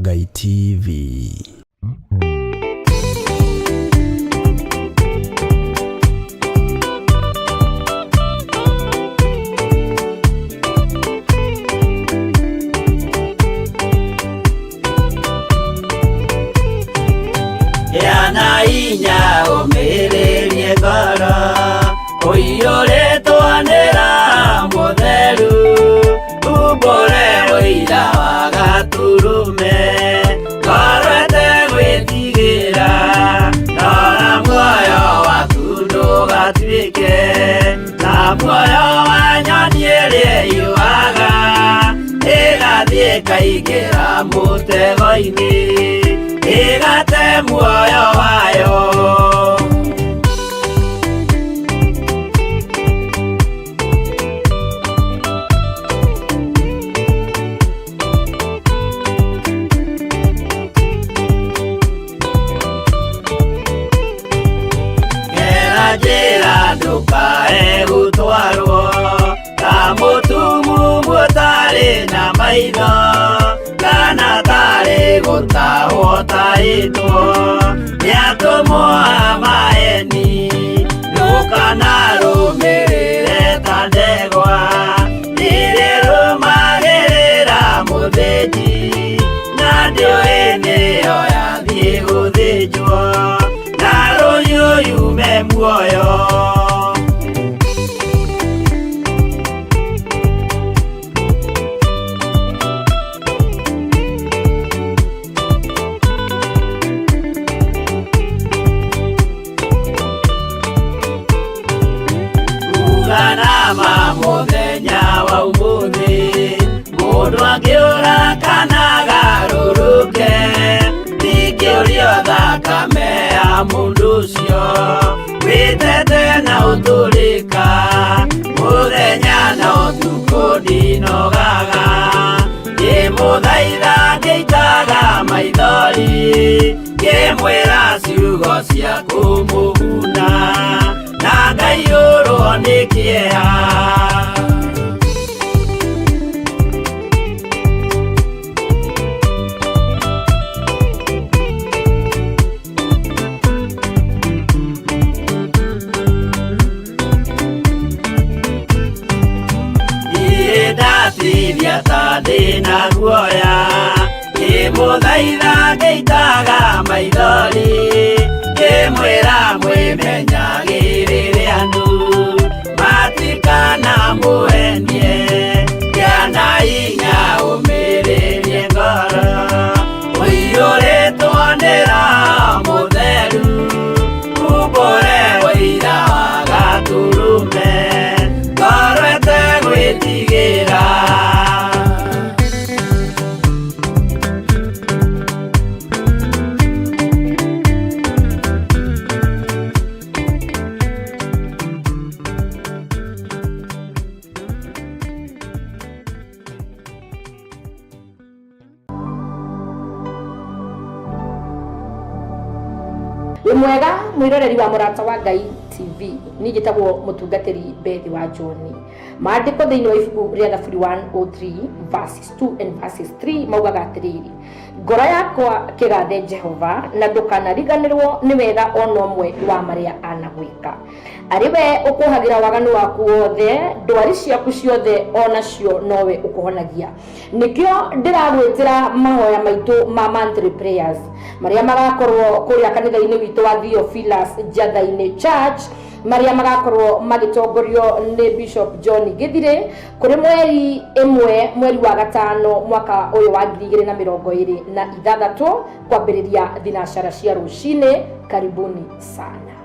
Ngai TV. Gĩa hinya ũmĩrĩrie ngoro ũiyũrĩtwo nĩ Roho Mũtheru umbũre ũira wa Gatũrũme ngoro ĩtegwĩtigĩra rora muoyo waku ndũgatuĩke ta muoyo wa nyoni ĩrĩa ĩyũaga ĩgathiĩ ĩkaingĩra mũtego-inĩ ĩgate muoyo wayo. Gera njĩra ndũkae gũtwarwo ta mũtumumu ũtarĩ na maitho kana tarĩ gũtahwo tahĩtwo nĩ atũmwo a maeni ndũkanarũmĩrĩre ta ndegwa irĩrũmagĩrĩra mũthĩnji na ndĩũĩ nĩyo yathiĩ gũthĩnjwo na rũhiũ yume muoyo. Uga na ma mũthenya wa ũmũthĩ mũndũ angĩũra kana agarũrũke ndingĩũrio thakame ya mũndũ ũcio wĩtete na ũtũrĩka mũthenya na ũtukũ ndinogaga ngĩmũthaitha ngĩitaga maithori ngĩmwĩra ciugo cia kũmũguna na ngaiyũrwo nĩ kĩeha. Niĩ ndatithia ta ndĩna guoya ngĩmũthaitha ngĩitaga maithori ngĩmwĩra mwĩmenyagĩrĩre andũ matikanamũhenie gĩa na hinya ũmĩrĩrie ngoro ũiyũrĩtwo nĩ Roho Mũtheru umbũre ũira wa Gatũrũme ngoro ĩtegwĩtigĩra. Wĩ mwega mwĩroreri wa Mũrata wa Ngai TV, niĩ njĩtagwo mũtungatĩri Bethi wa John. Maandĩko thĩinĩ wa ibuku rĩa Thaburi 103 verses 2 and verses 3 maugaga atĩrĩrĩ, ngoro yakwa kĩgathe Jehova na ndũkanariganĩrwo nĩ wega ona ũmwe wa marĩa anagwĩka. Arĩ we ũkũhagĩra waganu waku wothe, ndwari ciaku ciothe onacio nowe ũkũhonagia. Nĩkĩo ndĩragwĩtĩra mahoya maitũ ma monthly prayers marĩa magakorwo kũrĩa kanitha-inĩ witũ wa Theophilus Njatha-inĩ Church, marĩa magakorwo magĩtongorio nĩ Bishop John Gĩthirĩ kũrĩ mweri ĩmwe mweri wa gatano mwaka ũyũ wa 2026 kwambĩrĩria thinacara cia rũcinĩ. Karibuni sana.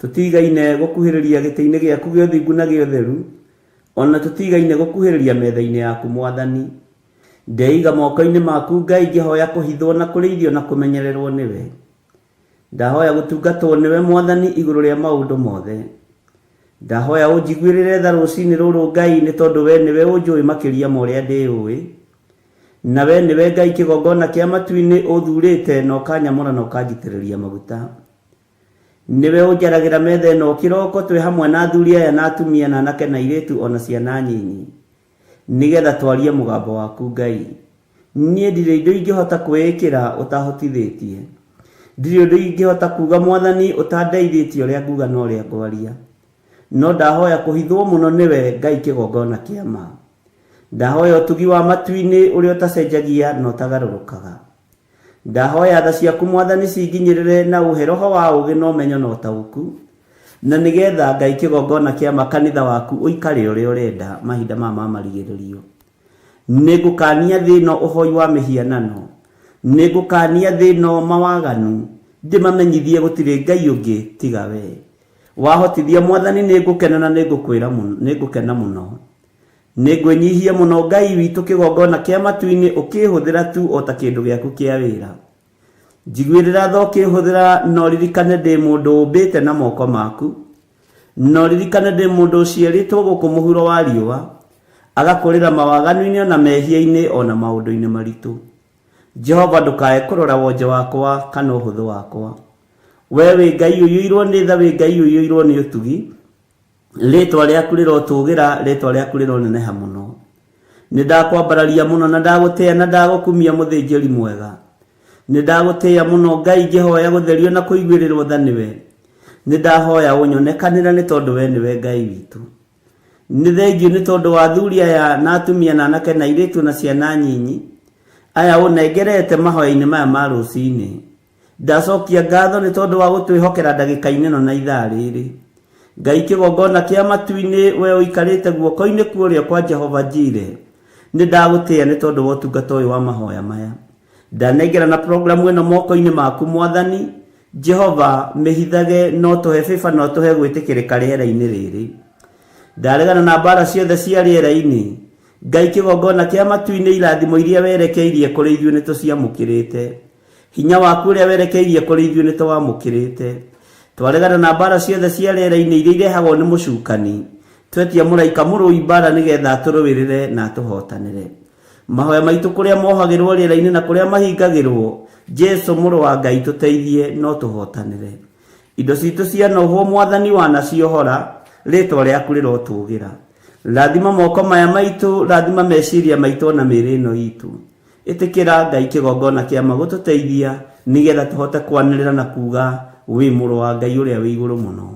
Tũtigaine gũkuhĩrĩria gĩtĩ-inĩ gĩaku gĩa ũthingu na gĩa ũtheru, o na tũtigaine gũkuhĩrĩria metha-inĩ yaku, Mwathani. Ndeiga moko-inĩ maku Ngai ngĩhoya kũhithwo na kũrĩithio na kũmenyererwo nĩwe. Ndahoya gũtungatwo nĩwe Mwathani igũrũ rĩa maũndũ mothe. Ndahoya ũnjiguĩrĩre tha rũcinĩ rũrũ Ngai nĩ tondũ we nĩwe ũnjũĩ makĩria ma ũrĩa ndĩũĩ. Na we nĩwe Ngai kĩgongona kĩa matu-inĩ ũthurĩte na ũkanyamũra na ũkanjitĩrĩria maguta. Nĩwe ũnjaragĩra metha ĩno kĩroko twĩ hamwe na athuri aya na atumia na anake na airĩtu o na ciana nyinyi. Nĩgetha twarie mũgambo waku Ngai. Niĩ ndirĩ indo ingĩhota kwĩĩkĩra ũtahotithĩtie. Ndirĩ ũndũ ingĩhota kuuga Mwathani ũtandeithĩtie ũrĩa nguga na ũrĩa ngwaria. No ndahoya kũhithwo mũno nĩwe Ngai kĩgongona kĩa ma. Ndahoya ũtugi wa matu-inĩ ũrĩa ũtacenjagia na ũtagarũrũkaga. Ndahoya tha ciaku Mwathani cinginyĩrĩre na ũhe roho wa ũũgĩ na ũmenyo na ũtaũku, na nĩgetha Ngai kĩgongona kĩa ma kanitha waku ũikare ũrĩa ũrenda mahinda maya ma marigĩrĩrio. Nĩngũkaania thĩ ĩno ũhoi wa mĩhianano, nĩngũkaania thĩ ĩno mawaganu, ndĩmamenyithie gũtirĩ Ngai ũngĩ tiga wee. Wahotithia Mwathani nĩngũkena na nĩngũkwĩra nĩngũkena mũno. Nĩngwĩnyihia mũno Ngai witũ kĩgongona kĩa matu-inĩ ũkĩhũthĩra tu o ta kĩndũ gĩaku kĩa wĩra. Njiguĩrĩra tha ũkĩhũthĩra na ũririkane ndĩ mũndũ ũmbĩte na moko maku. Na ũririkane ndĩ mũndũ ũciarĩtwo gũkũ mũhuro wa riũa, agakũrĩra mawaganu-inĩ o na mehia-inĩ o na maũndũ-inĩ maritũ. Jehova ndũkae kũrora wonje wakwa kana ũhũthũ wakwa. Wee wĩ Ngai ũiyũirwo nĩ tha, wĩ Ngai ũiyũirwo nĩ ũtugi. Rĩĩtwa rĩaku rĩrotũũgĩra, rĩĩtwa rĩaku rĩroneneha mũno. Nĩ ndakwambararia mũno na ndagũtĩĩa na ndagũkumia mũthĩnjĩri mwega. Nĩ ndagũtĩĩa mũno Ngai ngĩhoya gũtherio na kũiguĩrĩrwo tha nĩwe. Nĩ ndahoya ũnyonekanĩre nĩ tondũ we nĩwe Ngai witũ. Nĩ thengiũ nĩ tondũ wa athuri aya na atumia na anake na airĩtu na ciana nyinyi aya ũnengerete mahoya-inĩ maya ma rũcinĩ. Ndacokia ngatho nĩ tondũ wa gũtwĩhokera ndagĩka-inĩ ĩno na ithaa rĩrĩ. Ngai kĩgongona kĩa matu-inĩ, we ũikarĩte guoko-inĩ kwa ũrĩo kwa Jehova Jire, nĩ ndagũtĩĩa nĩ tondũ wa ũtungata ũyũ wa mahoya maya. Ndanengerana programu ĩno moko-inĩ maku Mwathani, Jehova, mĩhithage na ũtũhe favor na ũtũhe gwĩtĩkĩrĩka rĩera-inĩ rĩrĩ. Ndaregana na mbara ciothe cia rĩera-inĩ. Ngai kĩgongona kĩa matu-inĩ irathimo iria werekeirie kũrĩ ithuĩ nĩ tũciamũkĩrĩte. Hinya waku ũrĩa werekeirie kũrĩ ithuĩ nĩ tũwamũkĩrĩte. Twaregana na mbaara ciothe cia rĩera-inĩ iria irehagwo nĩ mũcukani. Twetia mũraika mũrũi mbaara nĩgetha atũrũĩrĩre na atũhotanĩre. Mahoya maitũ kũrĩa mohagĩrwo rĩera-inĩ na kũrĩa mahingagĩrwo, Jesu mũrũ wa Ngai tũteithie na ũtũhotanĩre. Indo citũ cianohwo Mwathani wanaciohora, rĩtwa rĩaku rĩrotũgĩra. Rathima moko maya maitũ, rathima meciria maitũ ona mĩĩrĩ ĩno itũ. Ĩtĩkĩra Ngai kĩgongona kĩa ma gũtũteithia nĩgetha tũhote kwanĩrĩra na kuuga wĩ mũrũ wa Ngai ũrĩa wĩ igũrũ mũno.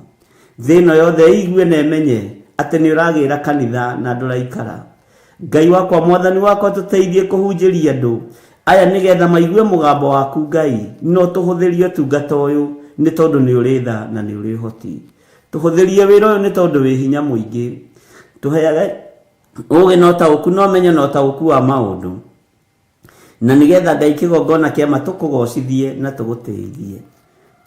Thĩ ĩno yothe ĩigue na ĩmenye atĩ nĩ ũragĩra kanitha na ndũraikara. Ngai wakwa mwathani wakwa tũteithie kũhunjĩria andũ aya nĩgetha maigue mũgambo waku Ngai na ũtũhũthĩrie ũtungata ũyũ nĩ tondũ nĩ ũrĩ tha na nĩ ũrĩ ũhoti. Tũhũthĩrie wĩra ũyũ nĩ tondũ wĩ hinya mũingĩ. Tũheage Ũũgĩ na ũtaũku na ũmenyo na ũtaũku wa maũndũ, na nĩgetha Ngai kĩgongona kĩa ma tũkũgoocithie na tũgũtĩithie.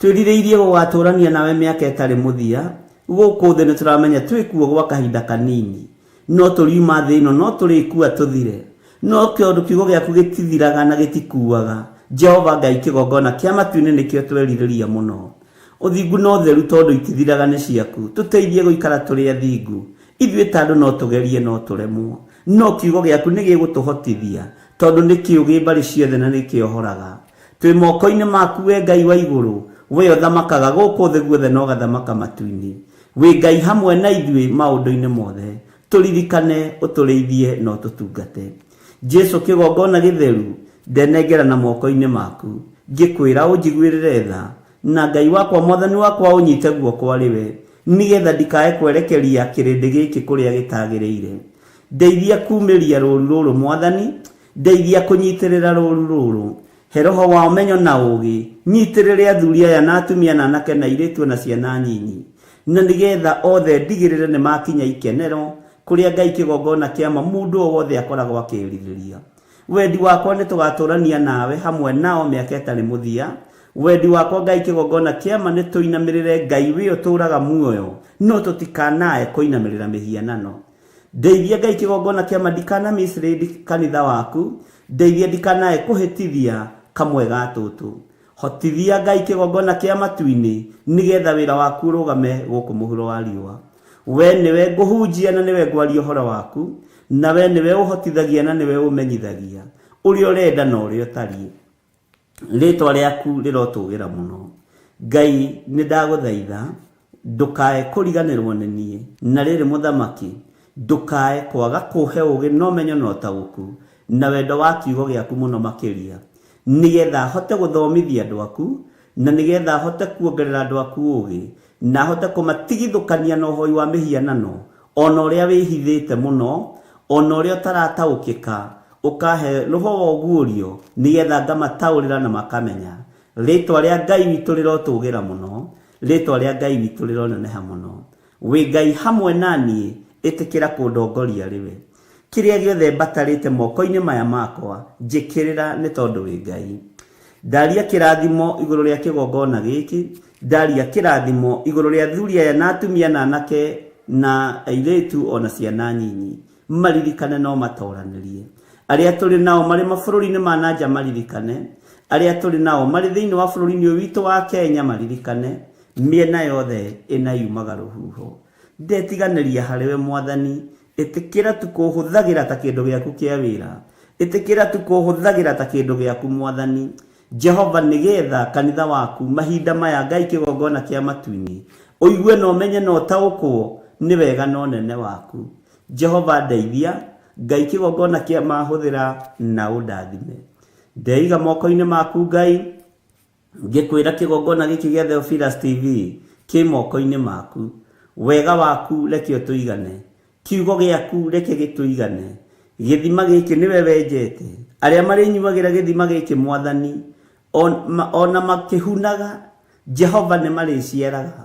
Twĩrirĩirie gũgatũũrania nawe mĩaka ĩtarĩ mũthia gũkũ thĩ. Nĩ tũramenya twĩ kuo gwa kahinda kanini, no tũriuma thĩ ĩno, no tũrĩkua tũthire. No tondũ kiugo gĩaku gĩtithiraga na gĩtikuaga, Jehova Ngai kĩgongona kĩa matu-inĩ nĩkĩo twerirĩria mũno. Ũthingu na ũtheru tondũ itithiraga nĩ ciaku, tũteithie gũikara tũrĩ athingu. Ithuĩ ta andũ no tũgerie no tũremwo, no kiugo gĩaku nĩ gĩgũtũhotithia, tondũ nĩ kĩũgĩ mbarĩ ciothe na nĩ kĩohoraga. Twĩ moko-inĩ maku wee Ngai wa igũrũ, wee ũthamakaga gũkũ thĩ guothe na ũgathamaka matu-inĩ. Wĩ Ngai hamwe na ithuĩ maũndũ-inĩ mothe. Tũririkane, ũtũrĩithie na ũtũtungate. Jesu kĩgongona gĩtheru, ndenengerana moko-inĩ maku, ngĩkwĩra ũnjiguĩrĩre tha, Na Ngai wakwa Mwathani wakwa ũnyite guoko arĩ we, nĩgetha ndikae kwerekeria kĩrĩndĩ gĩkĩ kũrĩa gĩtagĩrĩire. Ndeithia kuumĩria rũũru rũrũ Mwathani, ndeithia kũnyitĩrĩra rũũru rũrũ. He roho wa ũmenyo na ũũgĩ, nyitĩrĩre athuri aya na atumia na anake na airĩtu o na ciana nyinyi. Na nĩgetha othe ndigĩrĩre nĩmakinya ikenero, kũrĩa Ngai kĩgongona kĩa ma mũndũ o wothe akoragwo akĩĩrirĩria. Wendi wakwa nĩ tũgatũrania nawe hamwe nao mĩaka ĩtarĩ mũthia. Wendi wakwa Ngai kĩgongona kĩa ma nĩ tũinamĩrĩre Ngai wĩ ũtũraga muoyo, no tũtikanae kũinamĩrĩra mĩhianano. Ndeithia Ngai kĩgongona kĩa ma ndikana mislead kanitha waku, ndeithia ndikanae kũhĩtithia kamwe ga tũtũ. Hotithia Ngai kĩgongona kĩa matu-inĩ nĩgetha wĩra waku ũrũgame gũkũ mũhuro wa riũa. We nĩwe ngũhunjia na nĩwe ngwaria ũhoro waku, na we nĩwe ũhotithagia na nĩwe ũmenyithagia ũrĩa ũrenda na ũrĩa ũtariĩ. Rĩtwa rĩaku rĩrotũgĩra mũno. Ngai nĩ ndagũthaitha ndũkae kũriganĩrwo nĩ niĩ, na rĩrĩ mũthamaki, ndũkae kwaga kũhe ũũgĩ na ũmenyo na ũtaũku na wendo wa kiugo gĩaku mũno makĩria, nĩgetha hote gũthomithia andũ aku, na nĩgetha hote kuongerera andũ aku ũũgĩ, na hote kũmatigithũkania na ũhoi wa mĩhianano, ona ũrĩa wĩhithĩte mũno, ona ũrĩa ũtarataũkĩka, ũkahe roho wa ũguũrio, nĩgetha ngamataũrĩra na makamenya. Rĩtwa rĩa Ngai witũ rĩrotũgĩra mũno, rĩtwa rĩa Ngai witũ rĩroneneha mũno. Wĩ Ngai hamwe na niĩ, ĩtĩkĩra kũndongoria rĩwe. Kĩrĩa gĩothe mbatarĩte moko-inĩ maya makwa, njĩkĩrĩra nĩ tondũ wĩ Ngai. Ndaria kĩrathimo igũrũ rĩa kĩgongona gĩkĩ, ndaria kĩrathimo igũrũ rĩa athuri aya na atumia na anake na airĩtu ona ciana nyinyi, maririkane no matoranĩrie. Arĩa tũrĩ nao marĩ mabũrũri-inĩ ma na nja maririkane, arĩa tũrĩ nao marĩ thĩinĩ wa bũrũri-inĩ ũyũ witũ wa Kenya maririkane, mĩena yothe ĩna yumaga rũhuho. Ndetiganĩria harĩwe Mwathani, ĩtĩkĩra tu kũhũthagĩra ta kĩndũ gĩaku kĩa wĩra, ĩtĩkĩra tu kũhũthagĩra ta kĩndũ gĩaku Mwathani. Jehova, nĩgetha kanitha waku mahinda maya Ngai kĩgongona kĩa matu-inĩ ũigue na ũmenye na ũtaũkwo nĩ wega na ũnene waku. Jehova ndeithia, Ngai kĩgongona kĩa mahũthĩra na ũndathime. Ndeiga moko-inĩ maku Ngai, ngĩkwĩra kĩgongona gĩkĩ gĩa Theophilus TV kĩ moko-inĩ maku. Wega waku reke ũtũigane, kiugo gĩaku reke gĩtũigane. Gĩthima gĩkĩ nĩwe wenjete, arĩa marĩnyuagĩra gĩthima gĩkĩ Mwathani, ona makĩhunaga, Jehova nĩ marĩciaraga,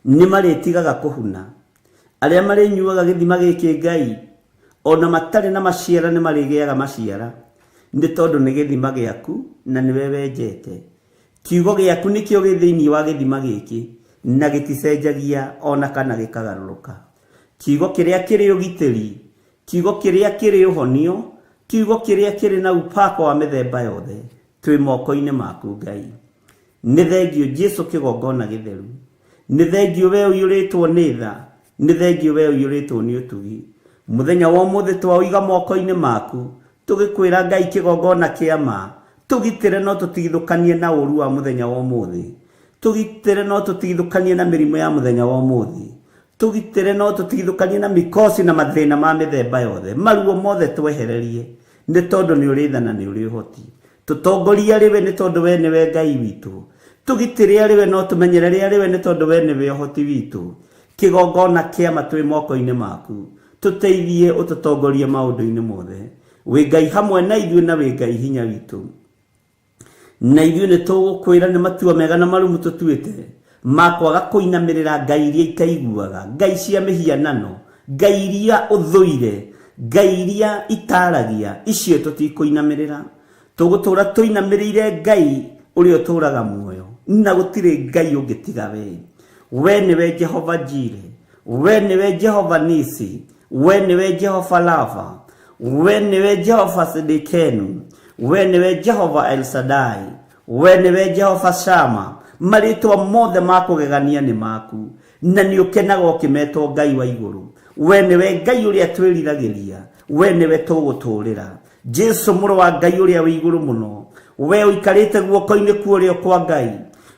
nĩ marĩtigaga kũhuna. Arĩa marĩnyuaga gĩthima gĩkĩ Ngai, ona matarĩ na maciara nĩ marĩgĩaga maciara, nĩ tondũ nĩ gĩthima gĩaku na nĩwe wenjete. Kiugo gĩaku nĩkĩo gĩ thĩinĩ wa gĩthima gĩkĩ, na gĩticenjagia ona kana gĩkagarũrũka. Kiugo kĩrĩa kĩrĩ ũgitĩri, kiugo kĩrĩa kĩrĩ ũhonio, kiugo kĩrĩa kĩrĩ na upako wa mĩthemba yothe, twĩ moko-inĩ maku Ngai. Nĩ thengio Jesu kĩgongona gĩtheru, nĩ thengio we ũiyũrĩtwo nĩ tha, nĩ thengio we ũiyũrĩtwo nĩ ũtugi. Mũthenya wa ũmũthĩ twaũiga moko-inĩ maku, tũgĩkwĩra Ngai kĩgongona kĩa ma, tũgitĩre no tũtigithũkanie na ũru wa mũthenya wa ũmũthĩ, tũgitĩre no tũtigithũkanie na mĩrimũ ya mũthenya wa ũmũthĩ, tũgitĩre no tũtigithũkanie na mikosi na mathĩna ma mĩthemba yothe, maruo mothe twehererie, nĩ tondũ nĩ ũrĩ tha na nĩ ũrĩ ũhoti. Tũtongorie arĩ we nĩ tondũ we nĩwe Ngai witũ, tũgitĩre arĩ we no tũmenyerere arĩ we nĩ tondũ we nĩwe ũhoti witũ. Kĩgongona kĩa ma twĩ moko-inĩ maku, tũteithie ũtũtongorie maũndũ-inĩ mothe. Wĩ Ngai hamwe na ithuĩ na wĩ Ngai hinya witũ. Na ithuĩ nĩ tũgũkwĩra nĩ matua mega na marumu tũtuĩte ma kwaga kũinamĩrĩra ngai iria itaiguaga, ngai cia mĩhianano, ngai iria ũthũire, ngai iria itaragia, icio tũtikũinamĩrĩra. Tũgũtũra tũinamĩrĩire Ngai ũrĩa ũtũraga muoyo, na gũtirĩ Ngai ũngĩ tiga we. We nĩwe Jehova Jire, we nĩwe Jehova Nisi, we nĩwe Jehova Rafa, we nĩwe Jehova Sidikenu, we nĩwe Jehova El Shaddai, we nĩwe Jehova Shama. Marĩtwa mothe ma kũgegania nĩ maku, na nĩ ũkenaga ũkĩmetwo Ngai wa igũrũ. We nĩwe Ngai ũrĩa twĩriragĩria, we nĩwe tũgũtũũrĩra. Jesu mũrũ wa Ngai ũrĩa wĩ igũrũ mũno, we ũikarĩte guoko-inĩ kwa ũrĩo kwa Ngai,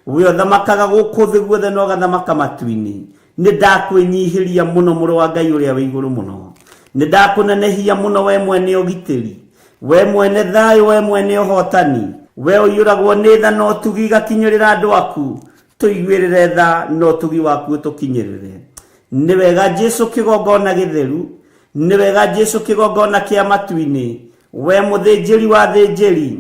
we ũthamakaga gũkũ thĩ guothe na ũgathamaka matu-inĩ, nĩ ndakwĩnyihĩria mũno mũrũ wa Ngai ũrĩa wĩ igũrũ mũno, nĩ ndakũnenehia mũno we mwene ũgitĩri, we mwene thayũ, we mwene ũhotani, we ũiyũragwo nĩ tha na ũtugi igakinyĩrĩra andũ aku, tũiguĩrĩre tha na ũtugi waku ũtũkinyĩrĩre. Nĩ wega Jesu kĩgongona gĩtheru, nĩ wega Jesu kĩgongona kĩa matu-inĩ, we mũthĩnjĩri wa thĩnjĩri,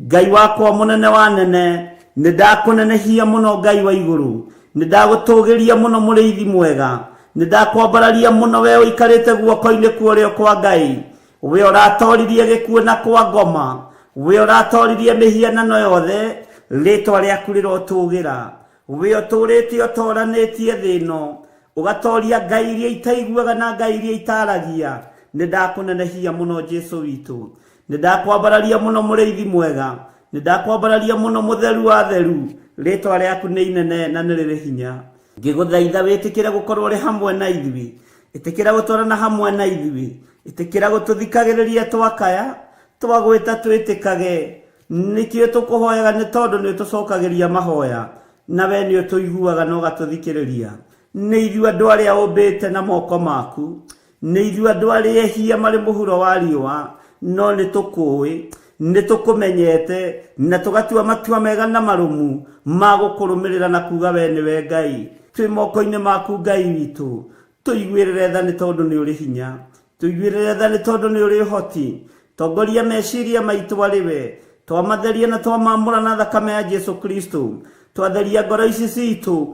Ngai wakwa mũnene wa nene, nĩ ndakũnenehia mũno Ngai wa igũrũ, nĩ ndagũtũgĩria mũno mũrĩithi mwega, nĩ ndakwambararia mũno we ũikarĩte guoko-inĩ kwa ũrĩo kwa Ngai, we ũratoririe gĩkuũ na kwa ngoma, we ũratoririe mĩhianano yothe, rĩtwa rĩaku rĩrotũgĩra, we ũtũrĩte ũtoranĩtie thĩ ĩno, Ũgatoria ngai iria itaiguaga na ngai iria itaragia. Nĩ ndakũnenehia mũno Jesu witũ. Nĩ ndakwambararia mũno mũrĩithi mwega. Nĩ ndakwambararia mũno mũtheru wa theru. Rĩtwa rĩaku nĩ inene na nĩ rĩrĩ hinya. Ngĩgũthaitha wĩtĩkĩre gũkorwo ũrĩ hamwe na ithuĩ. Ĩtĩkĩra gũtwarana hamwe na ithuĩ. Ĩtĩkĩra gũtũthikagĩrĩria twakaya, twagwĩta twĩtĩkage. Nĩkĩo tũkũhoyaga nĩ tondũ nĩ ũtũcokagĩria mahoya, na we nĩ ũtũiguaga na ũgatũthikĩrĩria. Nĩ ithuĩ andũ arĩa ũmbĩte na moko maku. Nĩ ithuĩ andũ arĩa ehia marĩ mũhuro wa riũa, no nĩ tũkũĩ, nĩ tũkũmenyete, na tũgatua matua mega na marũmu ma gũkũrũmĩrĩra na kuga we nĩwe Ngai. Twĩ moko-inĩ maku Ngai witũ. Tũiguĩrĩre tha nĩ tondũ nĩ ũrĩ hinya. Tũiguĩrĩre tha nĩ tondũ nĩ ũrĩ ũhoti. Tongoria meciria maitũ arĩ we. Twamatheria na twamamũra na thakame ya Jesu Kristo. Twatheria ngoro ici citũ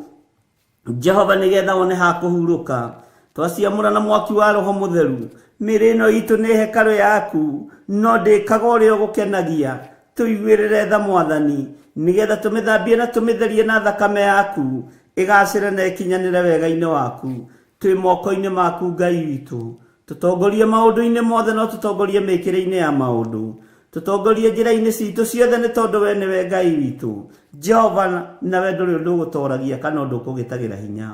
Jehova nĩgetha wone ha kũhurũka. Twaciamũra na mwaki wa Roho Mũtheru. Mĩĩrĩ ĩno itũ nĩ hekarũ yaku, no ndĩkaga ũrĩa ũgũkenagia. Tũiguĩrĩre tha Mwathani, nĩgetha tũmĩthambie na tũmĩtherie na thakame yaku, ĩgacĩre na ĩkinyanĩre wega-inĩ waku. Twĩ moko-inĩ maku Ngai witũ. Tũtongorie maũndũ-inĩ mothe no tũtongorie mĩkĩre-inĩ ya maũndũ. Tũtongorie njĩra-inĩ citũ ciothe nĩ tondũ we nĩwe Ngai witũ. Jehova, nawe ndũrĩ ũndũ ũgũtoragia kana ũndũ ũkũgĩtagĩra hinya.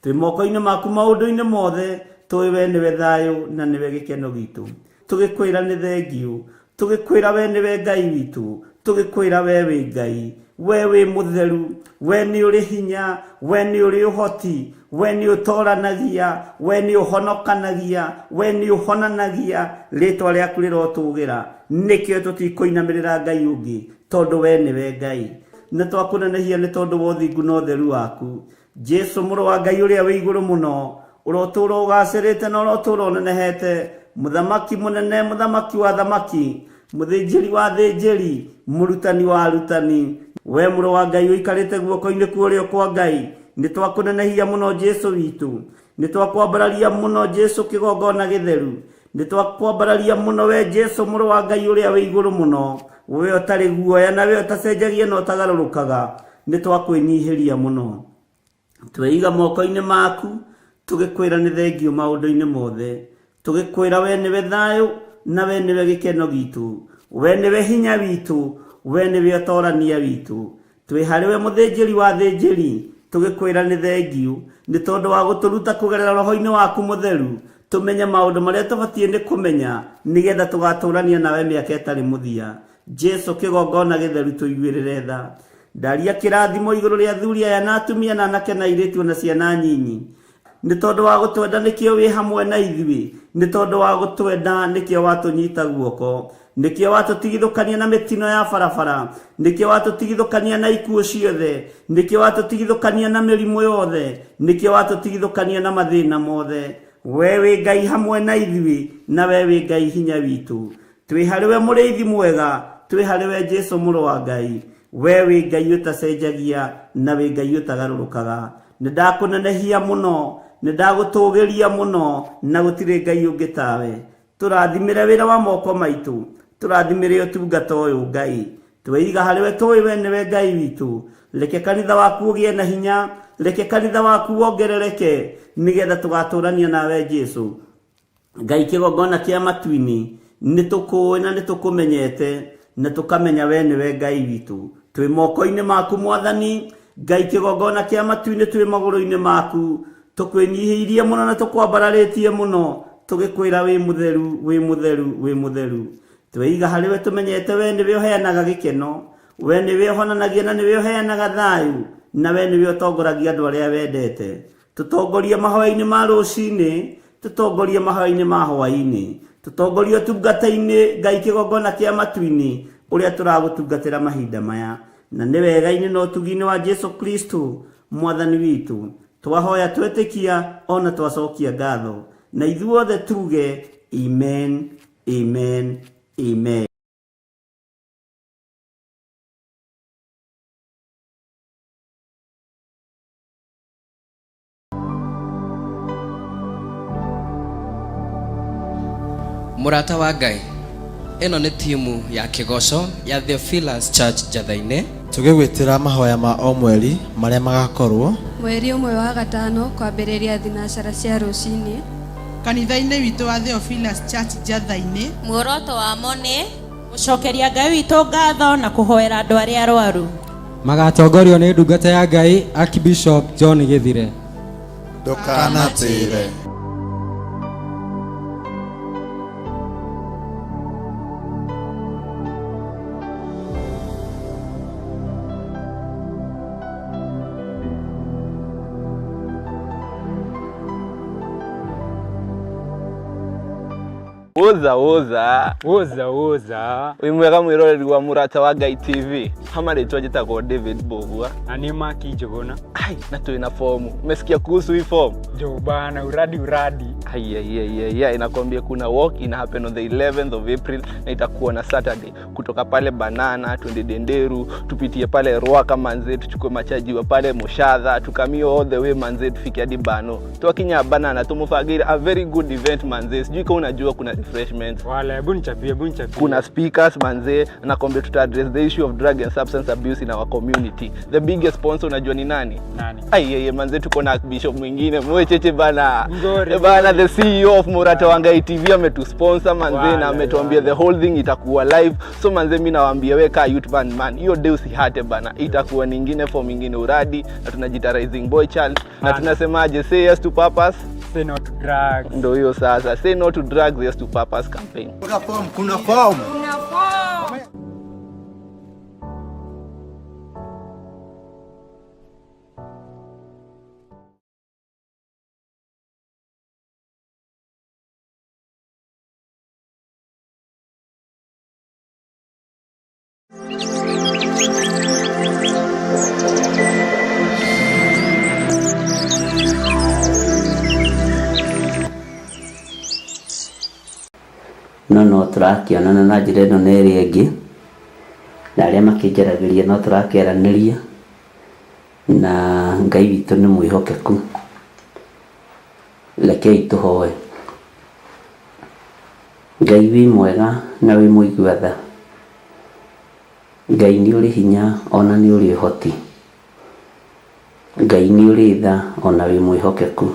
Twĩ moko-inĩ maku maũndũ-inĩ mothe, tũĩ we nĩwe thayũ na nĩwe gĩkeno gitũ. Tũgĩkwĩra nĩ thengiũ, tũgĩkwĩra we nĩwe Ngai witũ, tũgĩkwĩra we wĩ Ngai, we wĩ mũtheru, we nĩ ũrĩ hinya, we nĩ ũrĩ ũhoti, we nĩ ũtoranagia, we nĩ ũhonokanagia, we nĩ ũhonanagia, rĩtwa rĩaku rĩrotũgĩra. Nĩkĩo tũtikũinamĩrĩra Ngai ũngĩ, tondũ we nĩwe Ngai. Na twakũnenehia nĩ tondũ wa ũthingu na ũtheru waku. Jesu mũrũ wa Ngai ũrĩa wĩ igũrũ mũno, ũrotũũra ũgacĩrĩte na ũrotũũra ũnenehete, mũthamaki mũnene, mũthamaki wa thamaki, mũthĩnjĩri wa thĩnjĩri, mũrutani wa arutani. We mũrũ wa Ngai ũikarĩte guoko-inĩ kwa ũrĩo kwa Ngai, nĩ twakũnenehia mũno Jesu witũ. Nĩ twakwambararia mũno Jesu kĩgongona gĩtheru. Nĩ twakwambararia mũno we Jesu mũrũ wa Ngai ũrĩa wĩ igũrũ mũno, we ũtarĩ guoya na we ũtacenjagia na ũtagarũrũkaga. Nĩ twakwĩnyihĩria mũno. Tweiga moko-inĩ maku, tũgĩkwĩra nĩ thengiũ maũndũ-inĩ mothe. Tũgĩkwĩra we nĩwe thayũ na we nĩwe gĩkeno gitũ. We nĩwe hinya witũ, we nĩwe ũtorania witũ. Twĩ harĩ we mũthĩnjĩri wa thĩnjĩri, tũgĩkwĩra nĩ thengiũ nĩ tondũ wa gũtũruta kũgerera roho-inĩ waku mũtheru, tũmenye maũndũ marĩa tũbatiĩ nĩ kũmenya nĩgetha tũgatũrania nawe mĩaka ĩtarĩ mũthia. Jesu kĩgongona gĩtheru tũiguĩrĩre tha. Ndaria kĩrathimo igũrũ rĩa athuri aya na atumia na anake na airĩtu na ciana nyinyi. Nĩ tondũ wa gũtwenda nĩkĩo wĩ hamwe na ithuĩ, nĩ tondũ wa gũtwenda nĩkĩo watũnyita guoko, nĩkĩo watũtigithũkania na mĩtino ya barabara, nĩkĩo watũtigithũkania na ikuũ ciothe, nĩkĩo watũtigithũkania na mĩrimũ yothe, nĩkĩo watũtigithũkania na mathĩna mothe. We wĩ Ngai hamwe na ithuĩ, na we wĩ Ngai hinya witũ. Twĩ harĩ we mũrĩithi mwega, twĩ harĩ we Jesu mũrũ wa Ngai. We wĩ Ngai ũtacenjagia na wĩ Ngai ũtagarũrũkaga. Nĩ ndakũnenehia mũno, nĩ ndagũtũgĩria mũno, na gũtirĩ Ngai ũngĩ tawe. Tũrathimĩre wĩra wa moko maitũ, tũrathimĩre ũtungata ũyũ Ngai. Tweiga harĩ we tũĩ we nĩwe Ngai witũ. Reke kanitha waku ũgĩe na hinya, reke kanitha waku wongerereke, nĩgetha tũgatũrania nawe Jesu. Ngai kĩgongona kĩa matu-inĩ, nĩ tũkũĩ na nĩ tũkũmenyete, na tũkamenya we nĩwe Ngai witũ. Twĩ moko-inĩ maku Mwathani, Ngai kĩgongona kĩa matu-inĩ twĩ magũrũ-inĩ maku, tũkwĩnyihĩirie mũno na tũkwambararĩtie mũno, tũgĩkwĩra wĩ mũtheru, wĩ mũtheru, wĩ mũtheru. Tweiga harĩ we tũmenyete we nĩwe ũheanaga gĩkeno, we nĩwe ũhonanagia na nĩwe ũheanaga thayũ, na we nĩwe ũtongoragia andũ arĩa wendete. Tũtongorie mahoya-inĩ ma rũcinĩ, tũtongorie mahoya-inĩ ma hwaĩ-inĩ, tũtongorie ũtungata-inĩ Ngai kĩgongona kĩa matu-inĩ ũrĩa tũragũtungatĩra mahinda maya. Na nĩ wega-inĩ na ũtugi-inĩ wa Jesu Kristo Mwathani witũ, twahoya twetĩkia ona twacokia ngatho. Na ithuothe tuge amen, amen, amen. Mũrata wa Ngai, ĩno nĩ timu ya kĩgoco ya Theophilus Church Njatha-inĩ. Tũgĩgwĩtĩra mahoya ma o mweri marĩa magakorwo Mweri ũmwe wa gatano kwambĩrĩria thinacara cia rũcinĩ. Kanitha-inĩ witũ wa Theophilus Church Njatha-inĩ. Muoroto wamo nĩ Gũcokeria Ngai witũ ngatho na kũhoera andũ arĩa arwaru. Magatongorio nĩ ndungata ya Ngai Archbishop John Gĩthire. Ndũkanatĩre. Woza woza. Woza woza. Wĩ mwega mwĩroreri wa Mũrata wa Ngai TV. Hama rĩtwa njĩtagwo David Mbũgua. Na nĩ Maki Njũgũna. Ai, na twĩ na fomu. Umesikia kuhusu hii fomu? Jo bana, uradi uradi. Ai, ai, ai, ai, ai, nakwambia kuna walk ina happen on the 11th of April na itakuwa na Saturday. Kutoka pale Banana twende Denderu, tupitie pale Ruaka manze, tuchukue machaji wa pale Moshadha, tukamio all the way manze, tufike hadi Bano. Twakinya Banana tumufagira a very good event manze. Sijui kama unajua kuna refreshments. Wala, hebu nichapie, hebu nichapie. Kuna speakers manze, nakwambia tuta address the issue of drug and substance abuse in our community. The biggest sponsor unajua ni nani? Nani? Ai, yeye manze, tuko na bishop mwingine mwecheche bana. Ngori. Eh, bana, the CEO of Murata wa Ngai TV ametusponsor manze, Wala, na ametuambia wala. the whole thing itakuwa live. So manze, mimi nawaambia we kaa youth band man, hiyo day usihate bana, itakuwa ningine form ingine uradi, na tunajita Rising Boy Child na Bana. Tunasemaje, say yes to purpose. Say no to drugs. Ndio hiyo sasa, say no to drugs, yes to purpose campaign. Kuna form, kuna form. No no tũrakĩonana na njĩra ĩno na ĩrĩa ĩngĩ, na arĩa makĩnjaragĩria no tũrakĩaranĩria, na Ngai witũ nĩ mwĩhokeku. Rekei tũhoe. Ngai wĩ mwega na wĩ mũigua tha. Ngai nĩ ũrĩ hinya ona nĩ ũrĩ ũhoti. Ngai nĩ ũrĩ tha ona wĩ mwĩhokeku.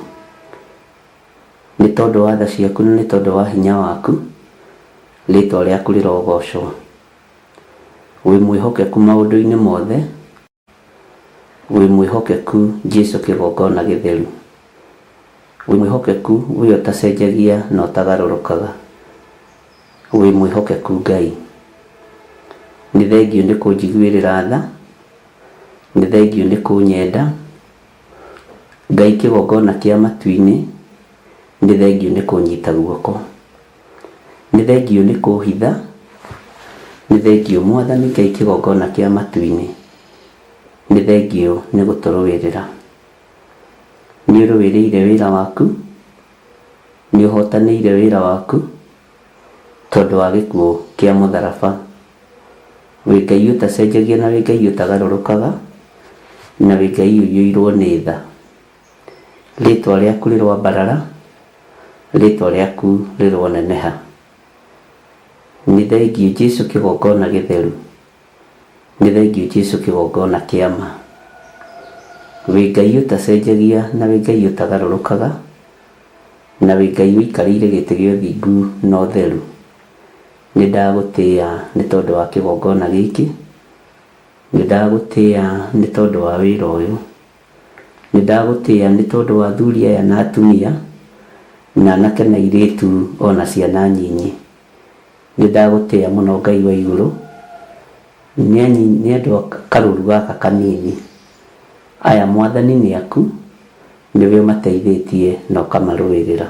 Nĩ tondũ wa tha ciaku na nĩ tondũ wa hinya waku, rĩtwa rĩaku rĩrogocwo. Wĩ mwĩhokeku maũndũ-inĩ mothe, wĩ mwĩhokeku Jesũ kĩgongona gĩtheru. Wĩ mwĩhokeku we ũtacenjagia na ũtagarũrũkaga. Wĩ mwĩhokeku Ngai. Nĩ thengiũ nĩ kũnjiguĩrĩra tha, nĩ thengiũ nĩ kũnyenda. Ngai kĩgongona kĩa matu-inĩ, nĩ thengiũ nĩ kũnyita guoko. Nĩ thengiũ nĩ kũhitha, nĩ thengiũ Mwathani Ngai kĩgongona kĩa matu-inĩ, nĩ thengiũ nĩ gũtũrũĩrĩra. Nĩ ũrũĩrĩire wĩra waku, nĩ ũhotanĩire wĩra waku, tondũ wa gĩkuũ kĩa mũtharaba. Wĩ Ngai ũtacenjagia na wĩ Ngai ũtagarũrũkaga, na wĩ Ngai ũiyũirwo nĩ tha. Rĩtwa rĩaku rĩroambarara, rĩtwa rĩaku rĩroneneha. Nĩ thengiũ Jesũ kĩgongona gĩtheru, nĩ thengiũ Jesũ kĩgongona kĩa ma. Wĩ Ngai ũtacenjagia na wĩ Ngai ũtagarũrũkaga, na wĩ Ngai ũikarĩire gĩtĩ gĩa ũthingu na ũtheru. Nĩ ndagũtĩĩa nĩ tondũ wa kĩgongona gĩkĩ, nĩ ndagũtĩĩa nĩ tondũ wa wĩra ũyũ, nĩ ndagũtĩĩa nĩ tondũ wa athuri aya na atumia, na anake na airĩtu ona ciana nyinyi. Nĩ ndagũtĩĩa mũno Ngai wa igũrũ, nĩ andũ a karũru gaka kanini. Aya Mwathani nĩ aku, nĩwe ũmateithĩtie na ũkamarũĩrĩra.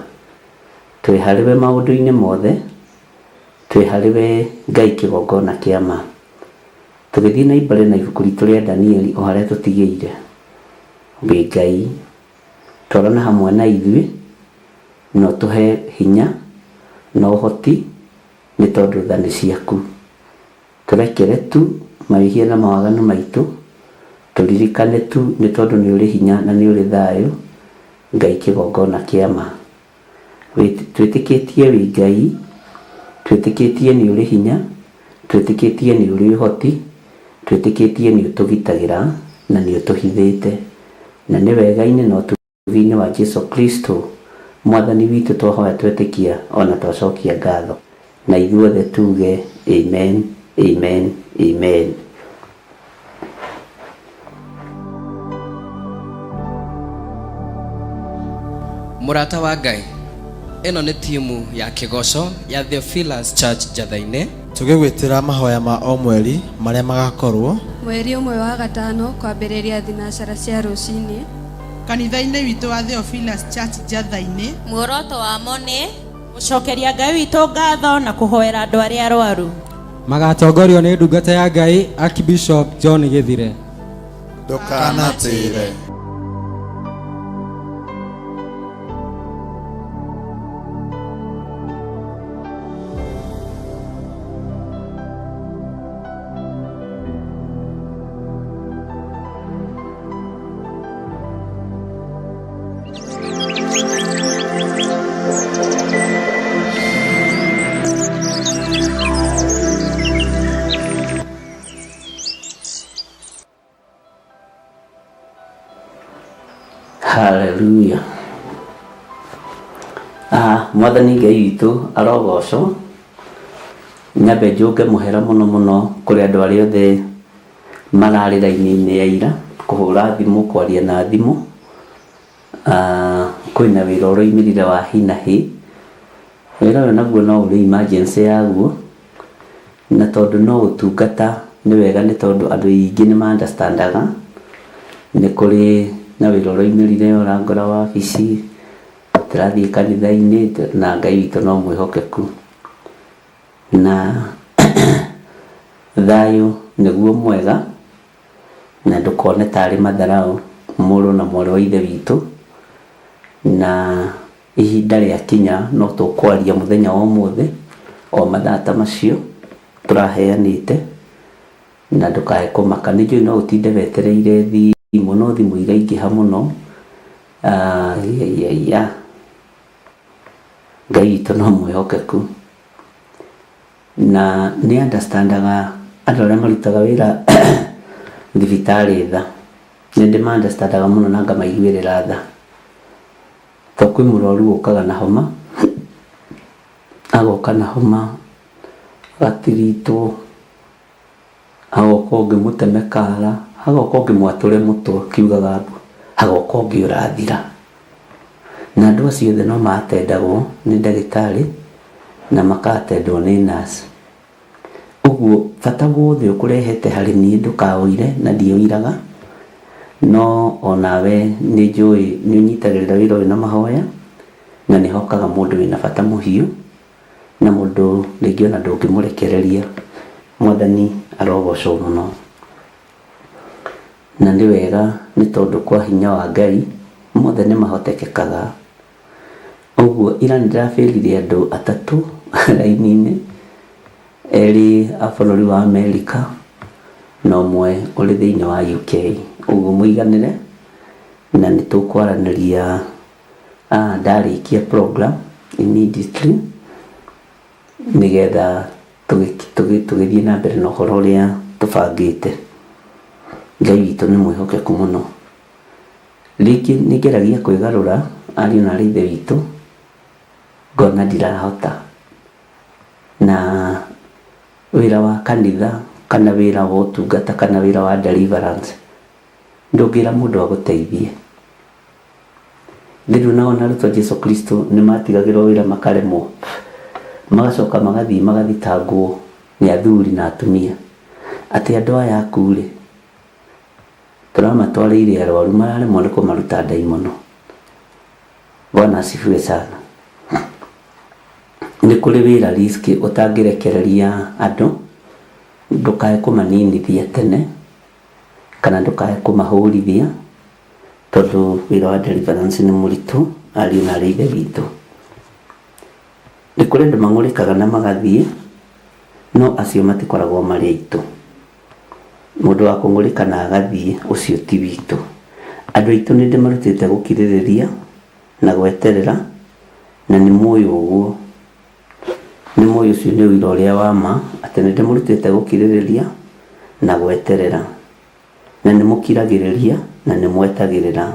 Twĩ harĩwe maũndũ-inĩ mothe, twĩ harĩwe Ngai kĩgongona kĩa ma. Tũgĩthiĩ na mbere na ibuku ritũ rĩa Danieli o harĩa tũtigĩire. Wĩ Ngai, twarana hamwe na ithuĩ, na ũtũhe hinya na ũhoti nĩ tondũ tha nĩ ciaku. Tũrekere tu mawĩhia na mawaganu maitũ, tũririkane tu nĩ tondũ nĩ ũrĩ hinya na nĩ ũrĩ thayũ, Ngai kĩgongona kĩa ma. Twĩtĩkĩtie wĩ Ngai, twĩtĩkĩtie nĩ ũrĩ hinya, twĩtĩkĩtie nĩ ũrĩ ũhoti, Twĩtĩkĩtie nĩ ũtũgitagĩra na nĩ ũtũhithĩte, na nĩ wega-inĩ na ũtugi-inĩ wa Jesu Kristo Mwathani witũ twahoya twetĩkia ona twacokia ngatho, na ithuothe tuge amen, amen, amen. Mũrata wa Ngai, ĩno nĩ timu ya kĩgoco ya Theophilus Church Njatha-inĩ. Tũgĩgwĩtĩra mahoya ma o mweri marĩa magakorwo Mweri ũmwe wa gatano kwambĩrĩria thinacara cia rũcinĩ. Kanitha-inĩ witũ wa Theophilus Church Njatha-inĩ. Muoroto wamo nĩ gũcokeria Ngai witũ ngatho na kũhoera andũ arĩa arwaru. Magatongorio nĩ ndungata ya Ngai Archbishop John Gĩthire. Ndũkanatĩre. Haleluya. Mwathani Ngai witũ arogocwo. Nyambe njũnge mũhera mũno mũno kũrĩ andũ arĩa othe mararĩ raini-inĩ ya ira kũhũra thimũ, kwaria na thimũ. Kwĩna wĩra ũroimĩrire wa hi na hi. Wĩra ũyũ naguo no ũrĩ emergency yaguo, na tondũ no ũtungata nĩ wega nĩ tondũ andũ aingĩ nĩ ma understandaga. Nĩ kũrĩ na wĩra ũroimĩrire ũrangora wabici, tũrathiĩ kanitha-inĩ na Ngai witũ no mwĩhokeku. Na thayũ nĩguo mwega, na ndũkone tarĩ matharau mũrũ na mwarĩ wa ithe witũ. Na ihinda rĩakinya no tũkwaria mũthenya wa ũmũthĩ o mathaa ta macio tũraheanĩte, na ndũkae kũmaka. Nĩ njũĩ no ũtinde wetereire thimũ, no thimũ iraingĩha mũno. Ngai witũ no mwĩhokeku, na nĩ understandaga andũ arĩa marutaga wĩra thibitarĩ tha. Nĩ ndĩma understandaga mũno na ngamaiguĩrĩra tha. To kwĩ mũrwaru ũkaga na homa, agoka na homa agatiritwo, agoka ũngĩ mũteme kara, agoka ũngĩ mwatũre mũtwe akiugaga mbu, agoka ũngĩ ũrathira. Na andũ acio othe no matendagwo nĩ ndagĩtarĩ na makatendwo nĩ nurse. Ũguo bata wothe ũkũrehete harĩ niĩ ndũkaũire na ndiũiraga, no onawe nĩ njũĩ nĩ ũnyitagĩrĩra wĩra ũyũ na mahoya, na nĩ hokaga mũndũ wĩna bata mũhiũ, na mũndũ rĩngĩ ona ndũngĩmũrekereria. Mwathani arogocwo mũno. Na nĩ wega nĩ tondũ kwa hinya wa Ngai mothe nĩ mahotekekaga. Ũguo ira nĩ ndĩrabĩrire andũ atatũ raini-inĩ, erĩ a bũrũri wa Amerika na ũmwe ũrĩ thĩinĩ wa UK. Ũguo mũiganĩre, na nĩ tũkwaranĩria ndarĩkia program immediately, nĩgetha tũgĩthiĩ na mbere na ũhoro ũrĩa tũbangĩte. Ngai witũ nĩ mwĩhokeku mũno. Rĩngĩ nĩ ngeragia kwĩgarũra ariũ na arĩ ithe witũ, ngona ndirahota. Na wĩra wa kanitha kana wĩra wa ũtungata kana wĩra wa deliverance ndũngĩra mũndũ agũteithie. Thĩ ndũnaona arutwo a Jesu Kristo nĩ matigagĩrwo wĩra makaremwo, magacoka magathiĩ magathitangwo nĩ athuri na atumia atĩ andũ aya aku rĩ, tũramatwarĩire arwaru mararemwo nĩ kũmaruta ndaimono. Bwana asifiwe sana. Nĩ kũrĩ wĩra risk ũtangĩrekereria andũ, ndũkae kũmaninithia tene kana ndũkae kũmahũrithia, tondũ wĩra wa deliverance nĩ mũritũ ariũ na arĩ ithe witũ. Nĩ kũrĩ andũ mang'ũrĩkaga na magathiĩ, no acio matikoragwo marĩ aitũ. Mũndũ wa kũng'ũrĩka na agathiĩ ũcio ti witũ. Andũ aitũ nĩ ndĩmarutĩte gũkirĩrĩria na gweterera, na nĩ mũĩ ũguo. Nĩ mũĩ ũcio nĩ ũira ũrĩa wa ma atĩ nĩ ndĩmũrutĩte gũkirĩrĩria na gweterera na nĩ mũkiragĩrĩria na nĩ mwetagĩrĩra.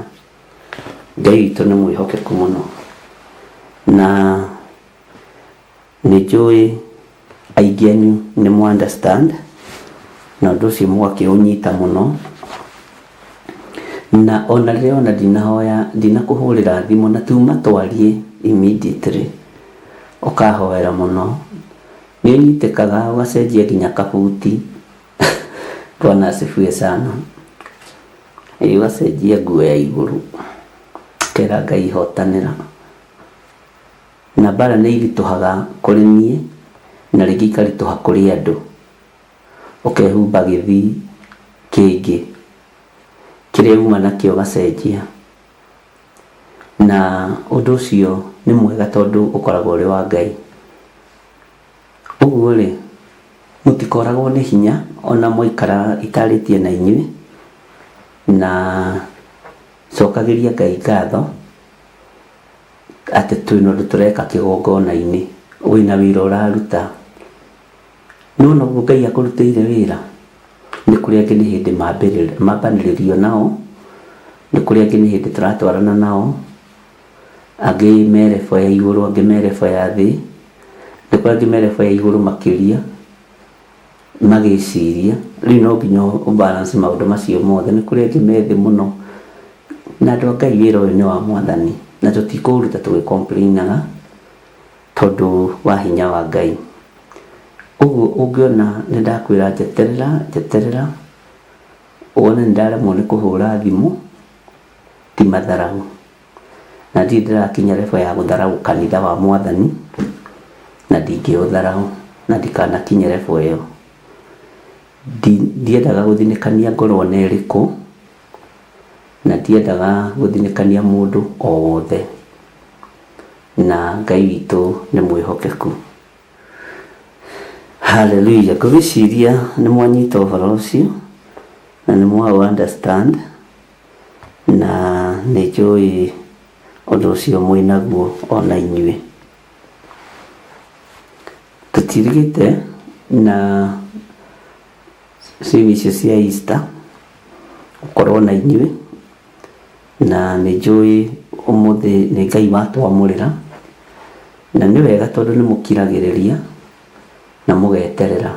Ngai witũ nĩ mwĩhokeku mũno na nĩ njũĩ aingĩ anyu nĩ mũ understand na ũndũ ũcio mũgakĩũnyita mũno na ona rĩrĩa ona ndinahoya ndinakũhũrĩra thimũ na tuma twarie immediately ũkahoera mũno nĩ ũnyitĩkaga ũgacenjia nginya kabuti. Bwana asifiwe sana. Ĩ ũgacenjia nguo ya igũrũ ũkera Ngai hotanĩra. Na mbara nĩ iritũhaga kũrĩ niĩ na rĩngĩ ikaritũha kũrĩ andũ. Ũkehumba gĩthii kĩngĩ kĩrĩa uma nakĩo ũgacenjia. Na ũndũ ũcio nĩ mwega tondũ ũkoragwo ũrĩ wa Ngai. Ũguo rĩ, mũtikoragwo nĩ hinya ona mwaikara itarĩtie na inyuĩ na cokagĩria Ngai ngatho atĩ twĩna ũndũ tũreka kĩgongona-inĩ, wĩna wĩra ũraruta. Nĩwona ũguo Ngai akũrutĩire wĩra? Nĩ kũrĩ angĩ nĩ hĩndĩ mambanĩrĩrio nao, nĩ kũrĩ angĩ nĩ hĩndĩ tũratwarana nao, angĩ me level ya igũrũ, angĩ me level ya thĩ, nĩ kũrĩ angĩ me level ya igũrũ makĩria magĩciria. Rĩu no nginya ũ balance maũndũ macio mothe. Nĩ kũrĩ angĩ me thĩ mũno. Na andũ a Ngai wĩra ũyũ nĩ wa Mwathani na tũtikũũruta tũgĩ complain aga tondũ wa hinya wa Ngai. Ũguo ũngĩona nĩ ndakwĩra njeterera njeterera wone nĩ ndaremwo nĩ kũhũra thimũ ti matharaũ. Na ndirĩ ndĩrakinya level ya gũtharaũ kanitha wa Mwathani na ndingĩũtharaũ na ndikanakinye level ĩyo. Ndiendaga gũthinĩkania ngoro ona ĩrĩkũ na ndiendaga gũthinĩkania mũndũ o wothe. Na Ngai witũ nĩ mwĩhokeku. Hallelujah. Ngwĩciria nĩ mwanyita ũhoro ũcio na nĩ mwaũ understand na nĩ njũĩ ũndũ ũcio mwĩnaguo ona inyuĩ. Tũtirigĩte na ciumia icio cia Easter gũkorwo na inyuĩ na nĩ njũĩ ũmũthĩ nĩ Ngai watwamũrĩra na nĩ wega tondũ nĩ mũkiragĩrĩria na mũgeterera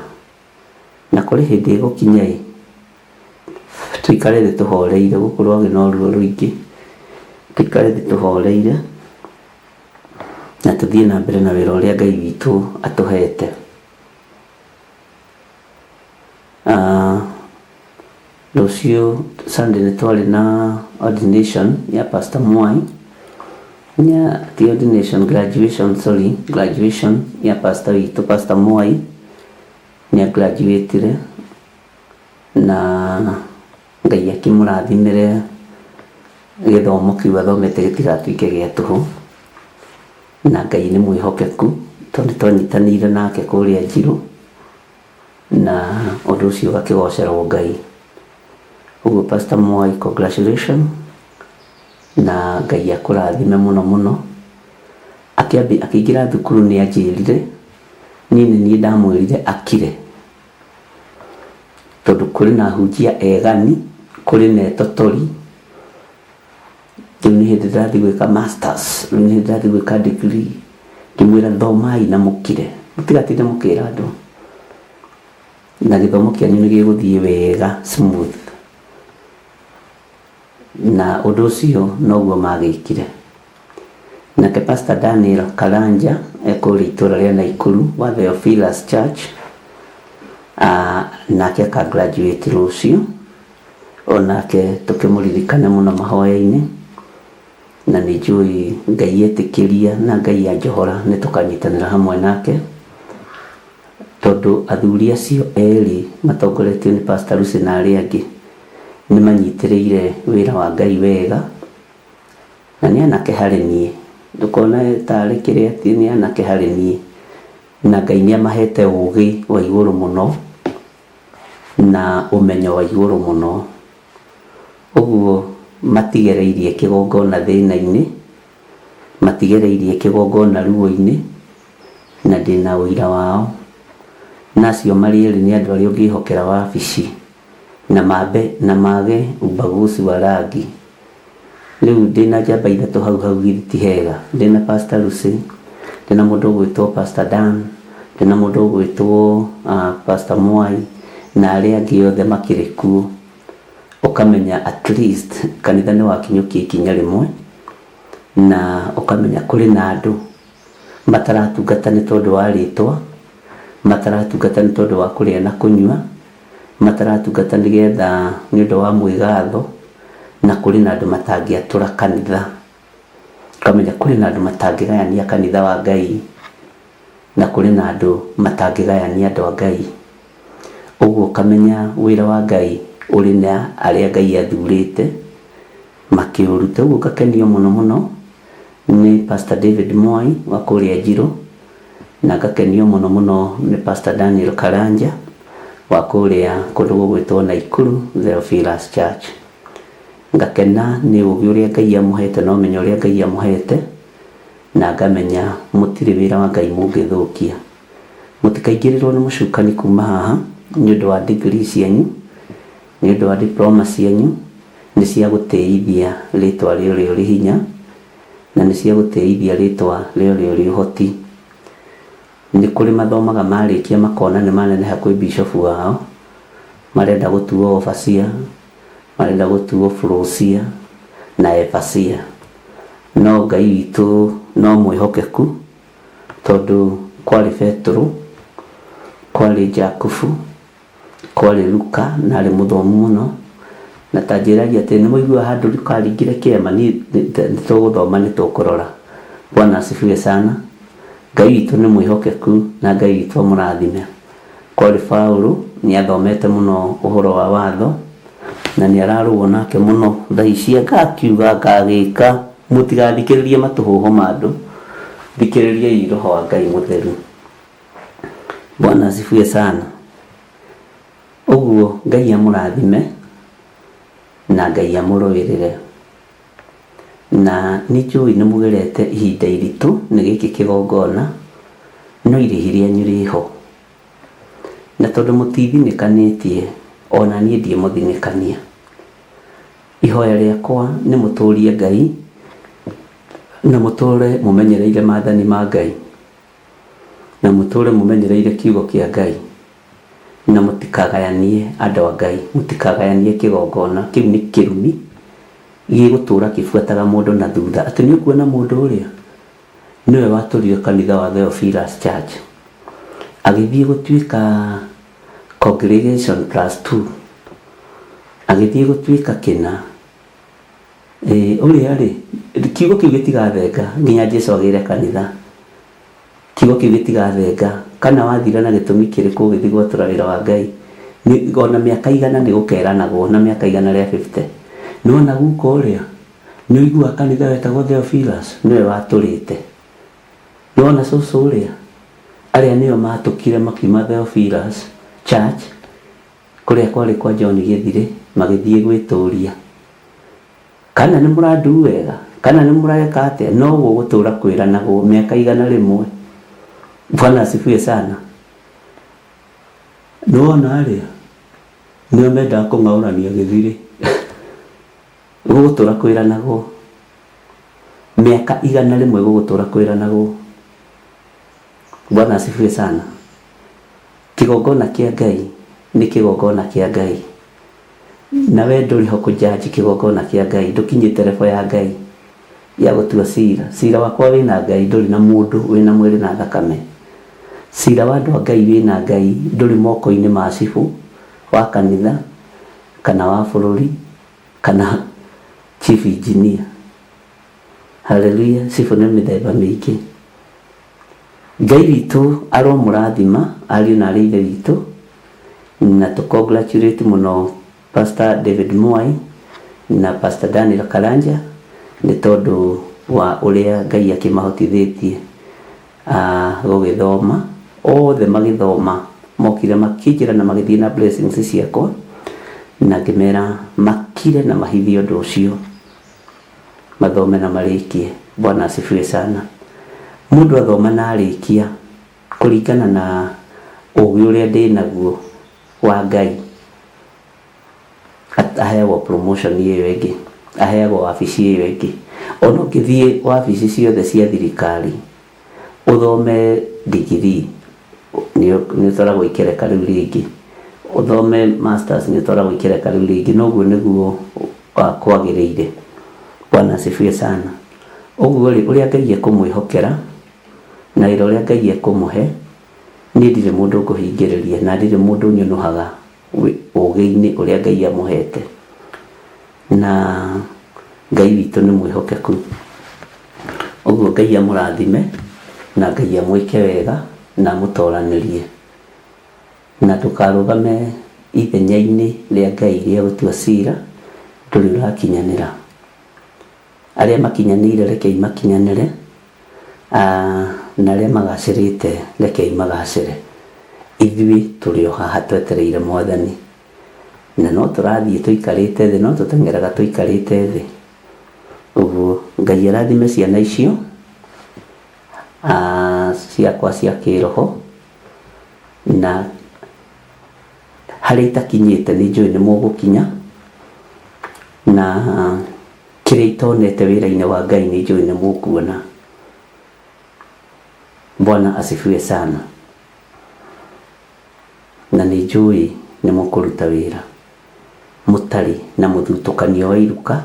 na kũrĩ hĩndĩ ĩgũkinya ĩ tũikare thĩ tũhoreire gũkũ rwagĩ no ruo rũingĩ tũikare thĩ tũhoreire na tũthiĩ na mbere na wĩra ũrĩa Ngai witũ atũhete. Rũciũ Sunday nĩ twarĩ na ordination ya Pastor Mwai ya ti ordination graduation sorry graduation ya pastor witũ Pastor Mwai nĩ graduatire na Ngai akĩmũrathimĩre gĩthomo kĩu athomete gĩtigatuĩke gĩa tũhũ na Ngai nĩ mwĩhokeku tondũ nĩ twanyitanĩire nake kũrĩa Njirũ na ũndũ ũcio ũgakĩgocerwo Ngai. Ũguo Pastor Mwai congratulations na Ngai akũrathime mũno mũno. Akĩingĩra thukuru nĩ anjĩrire niĩ nĩ niĩ ndamwĩrire akire tondũ kũrĩ na ahunjia egani, kũrĩ na etotori. Rĩu nĩ hĩndĩ ndĩrathiĩ gwĩka masters, rĩu nĩ hĩndĩ ndĩrathiĩ gwĩka degree. Ngĩmwĩra thomai na mũkire, mũtigatinde mũkĩra andũ na gĩthomo kĩanyu nĩ gĩgũthiĩ wega smooth. Na ũndũ ũcio noguo magĩkire. Nake Pastor Daniel Karanja ekũrĩa itũra rĩa Naikuru wa Theophilus Church nake aka graduate rũciũ onake tũkĩmũririkane mũno mahoya-inĩ na nĩ njũĩ Ngai etĩkĩria na Ngai anjohora nĩ tũkanyitanĩra hamwe nake tondũ athuri acio erĩ matongoretio nĩ Pastor Lucy na arĩa angĩ nĩ manyitĩrĩire wĩra wa Ngai wega na nĩ anake harĩ niĩ ndũkone tarĩ kĩrĩa atĩ nĩ anake harĩ niĩ na Ngai nĩ amahete ũgĩ wa igũrũ mũno na ũmenyo wa igũrũ mũno ũguo matigereirie kĩgongona thĩna-inĩ matigereirie kĩgongona ruo-inĩ na ndĩna ũira wao na acio marĩ erĩ nĩ andũ arĩa ũngĩhokera wabici. Na mambe na mage ubaguzi wa rangi. Rĩu ndĩna njamba ithatũ hau hau githĩ ti hega. Ndĩna Pastor Lucy, ndĩna mũndũ ũgwĩtwo Pastor Dan, ndĩna mũndũ ũgwĩtwo Pastor Mwai na arĩa angĩ othe makĩrĩ kuo. Ũkamenya at least kanitha nĩ wakinyũkia ikinya rĩmwe na ũkamenya kũrĩ na andũ mataratungata nĩ tondũ wa rĩtwa, mataratungata nĩ tondũ wa kũrĩa na kũnyua, mataratungata nĩgetha nĩ ũndũ wa mwĩgatho, na kũrĩ na andũ matangĩatũra kanitha. Ũkamenya kũrĩ na andũ matangĩgayania kanitha wa Ngai, na kũrĩ na andũ matangĩgayania andũ a Ngai. Ũguo ũkamenya wĩra wa Ngai ũrĩ na arĩa Ngai athurĩte makĩũruta. Ũguo ngakenio mũno mũno nĩ Pastor David Mwai wa kũrĩa Njirũ, na ngakenio mũno mũno nĩ Pastor Daniel Karanja wa kũrĩa kũndũ gũgwĩtwo Naikuru Theophilus Church. Ngakena nĩ ũgĩ ũrĩa Ngai amũhete na ũmenyo ũrĩa Ngai amũhete, na ngamenya mũtirĩ wĩra wa Ngai mũngĩthũkia. Mũtikaingĩrĩrwo nĩ mũcukani kuma haha nĩ ũndũ wa degree cianyu, nĩ ũndũ wa diploma cianyu, nĩ cia gũtĩithia rĩtwa rĩa ũrĩa ũrĩ hinya, na nĩ cia gũtĩithia rĩtwa rĩa ũrĩa ũrĩ ũhoti. Nĩ kũrĩ mathomaga marĩkia makona nĩ maneneha kwĩ bishop wao, marenda gũtuo overseer, marenda gũtuo frosia na evasia. No Ngai witũ no mwĩhokeku, tondũ kwarĩ Petero, kwarĩ Jakubu, kwarĩ Luka na arĩ mũthomu mũno, na ta njĩragia atĩ nĩ mũiguaga handũ Luka aringire kĩama, niĩ nĩ tũgũthoma nĩ tũkũrora. Bwana asifiwe sana. Ngai witũ nĩ mwĩhokeku na Ngai witũ amũrathime. Kwarĩ Paũlũ nĩ athomete mũno ũhoro wa watho na nĩ ararũo nake mũno thaa ici, ngakiuga ngagĩka. Mũtigathikĩrĩrie matũhũhũ ma andũ, thikĩrĩriai roho wa Ngai mũtheru. Bwana asifiwe sana. Ũguo Ngai amũrathime na Ngai amũrũĩrĩre. Na nĩ njũĩ nĩ mũgerete ihinda iritũ nĩ gĩkĩ kĩgongona, no irĩhi rĩanyu rĩho. Na tondũ mũtithinĩkanĩtie, ona niĩ ndiĩmũthinĩkania. Ihoya rĩakwa nĩ mũtũrie Ngai na mũtũre mũmenyereire maathani ma Ngai, na mũtũre mũmenyereire kiugo kĩa Ngai, na mũtikagayanie andũ a Ngai, mũtikagayanie kĩgongona. Kĩu nĩ kĩrumi gĩgũtũra kĩbuataga mũndũ na thutha. Atĩ nĩ ũkuona mũndũ ũrĩa nĩwe watũrire kanitha wa Theophilus Church, agĩthiĩ gũtuĩka congregation plus 2, agĩthiĩ gũtuĩka kĩna. Ũrĩa rĩ, kiugo kĩu gĩtigathenga nginya Jesũ agĩre kanitha. Kiugo kĩu gĩtigathenga. Kana wathira na gĩtũmi kĩrĩkũ ũgĩthiĩ gwatũra wĩra wa Ngai, ona mĩaka igana nĩ gũkeranagwo, na mĩaka 150. Nĩwona guka ũrĩa nĩ ũiguaga kanitha wetagwo Theophilus, nĩwe watũrĩte. Nĩwona cũcũ ũrĩa, arĩa nĩo matũkire makiuma Theophilus Church kũrĩa kwarĩ kwa John Gĩthirĩ, magĩthiĩ gwĩtũria. Kana nĩ mũrandu wega, kana nĩ mũreka atĩa, no gũgũtũra kwĩranagwo mĩaka 100. Bwana asifiwe sana. Nĩwona arĩa nĩo mendaga kũng'aũrania Gĩthirĩ, gũgũtũra kwĩranagwo mĩaka 100, gũgũtũra kwĩranagwo. Bwana asifiwe sana. Kĩgongona kĩa Ngai nĩ kĩgongona kĩa Ngai, na we ndũrĩ ho kũjaji kĩgongona kĩa Ngai, ndũkinyĩte level ya Ngai ya gũtua cira. Cira wakwa wĩna Ngai, ndũrĩ na mũndũ wĩna mwĩrĩ na thakame. Cira wa andũ a Ngai wĩna Ngai, ndũrĩ moko-inĩ ma cibũ wa kanitha kana wa bũrũri kana chief engineer. Haleluya. Cibũ nĩ mĩthemba mĩingĩ. Ngai witũ aromũrathima ariũ na arĩ ithe witũ, na tũ congratulate mũno Pastor David Mwai na Pastor Daniel Karanja nĩ tondũ wa ũrĩa Ngai akĩmahotithĩtie gũgĩthoma. Othe magĩthoma mokire makĩnjĩra na magĩthiĩ na blessings ciakwa, na ngĩmera makire na mahithie ũndũ ũcio, mathome na marĩkie. Bwana asifiwe sana. Mũndũ athoma na arĩkia kũringana na ũgĩ ũrĩa ndĩ naguo wa Ngai, Aheagwo promotion ĩyo ĩngĩ, aheagwo wabici ĩyo ĩngĩ. Ona ũngĩthiĩ wabici ciothe cia thirikari ũthome degree nĩ ũtwaragwo ikereka rĩu rĩngĩ, ũthome masters nĩ ũtwaragwo ikereka rĩu rĩngĩ, na ũguo nĩguo kwagĩrĩire. Bwana asifiwe sana. Ũguo rĩ, ũrĩa Ngai ekũmwĩhokera na wĩra ũrĩa Ngai ekũmũhe, niĩ ndirĩ mũndũ ngũhingĩrĩria na ndirĩ mũndũ nyũnũhaga ũgĩ-inĩ ũrĩa Ngai amũhete. Na Ngai witũ nĩ mwĩhokeku. Ũguo Ngai amũrathime na Ngai amwĩke wega na amũtoranĩrie. Na ndũkarũgame ithenya-inĩ rĩa Ngai rĩa gũtua cira, ndũrĩ ũrakinyanĩra. Arĩa makinyanĩire rekei makinyanĩre, na arĩa magacĩrĩte rekei magacĩre. Ithuĩ tũrĩ o haha twetereire Mwathani. Na no tũrathiĩ tũikarĩte thĩ, no tũteng'eraga tũikarĩte thĩ. Ũguo Ngai arathime ciana icio ciakwa cia kĩroho, na harĩa itakinyĩte nĩ njũĩ nĩ mũgũkinya, na kĩrĩa itonete wĩra-inĩ wa Ngai nĩ njũĩ nĩ mũkuona. Bwana asifiwe sana. Na nĩ njũĩ nĩ mũkũruta wĩra mũtarĩ na mũthutũkanio wa iruka,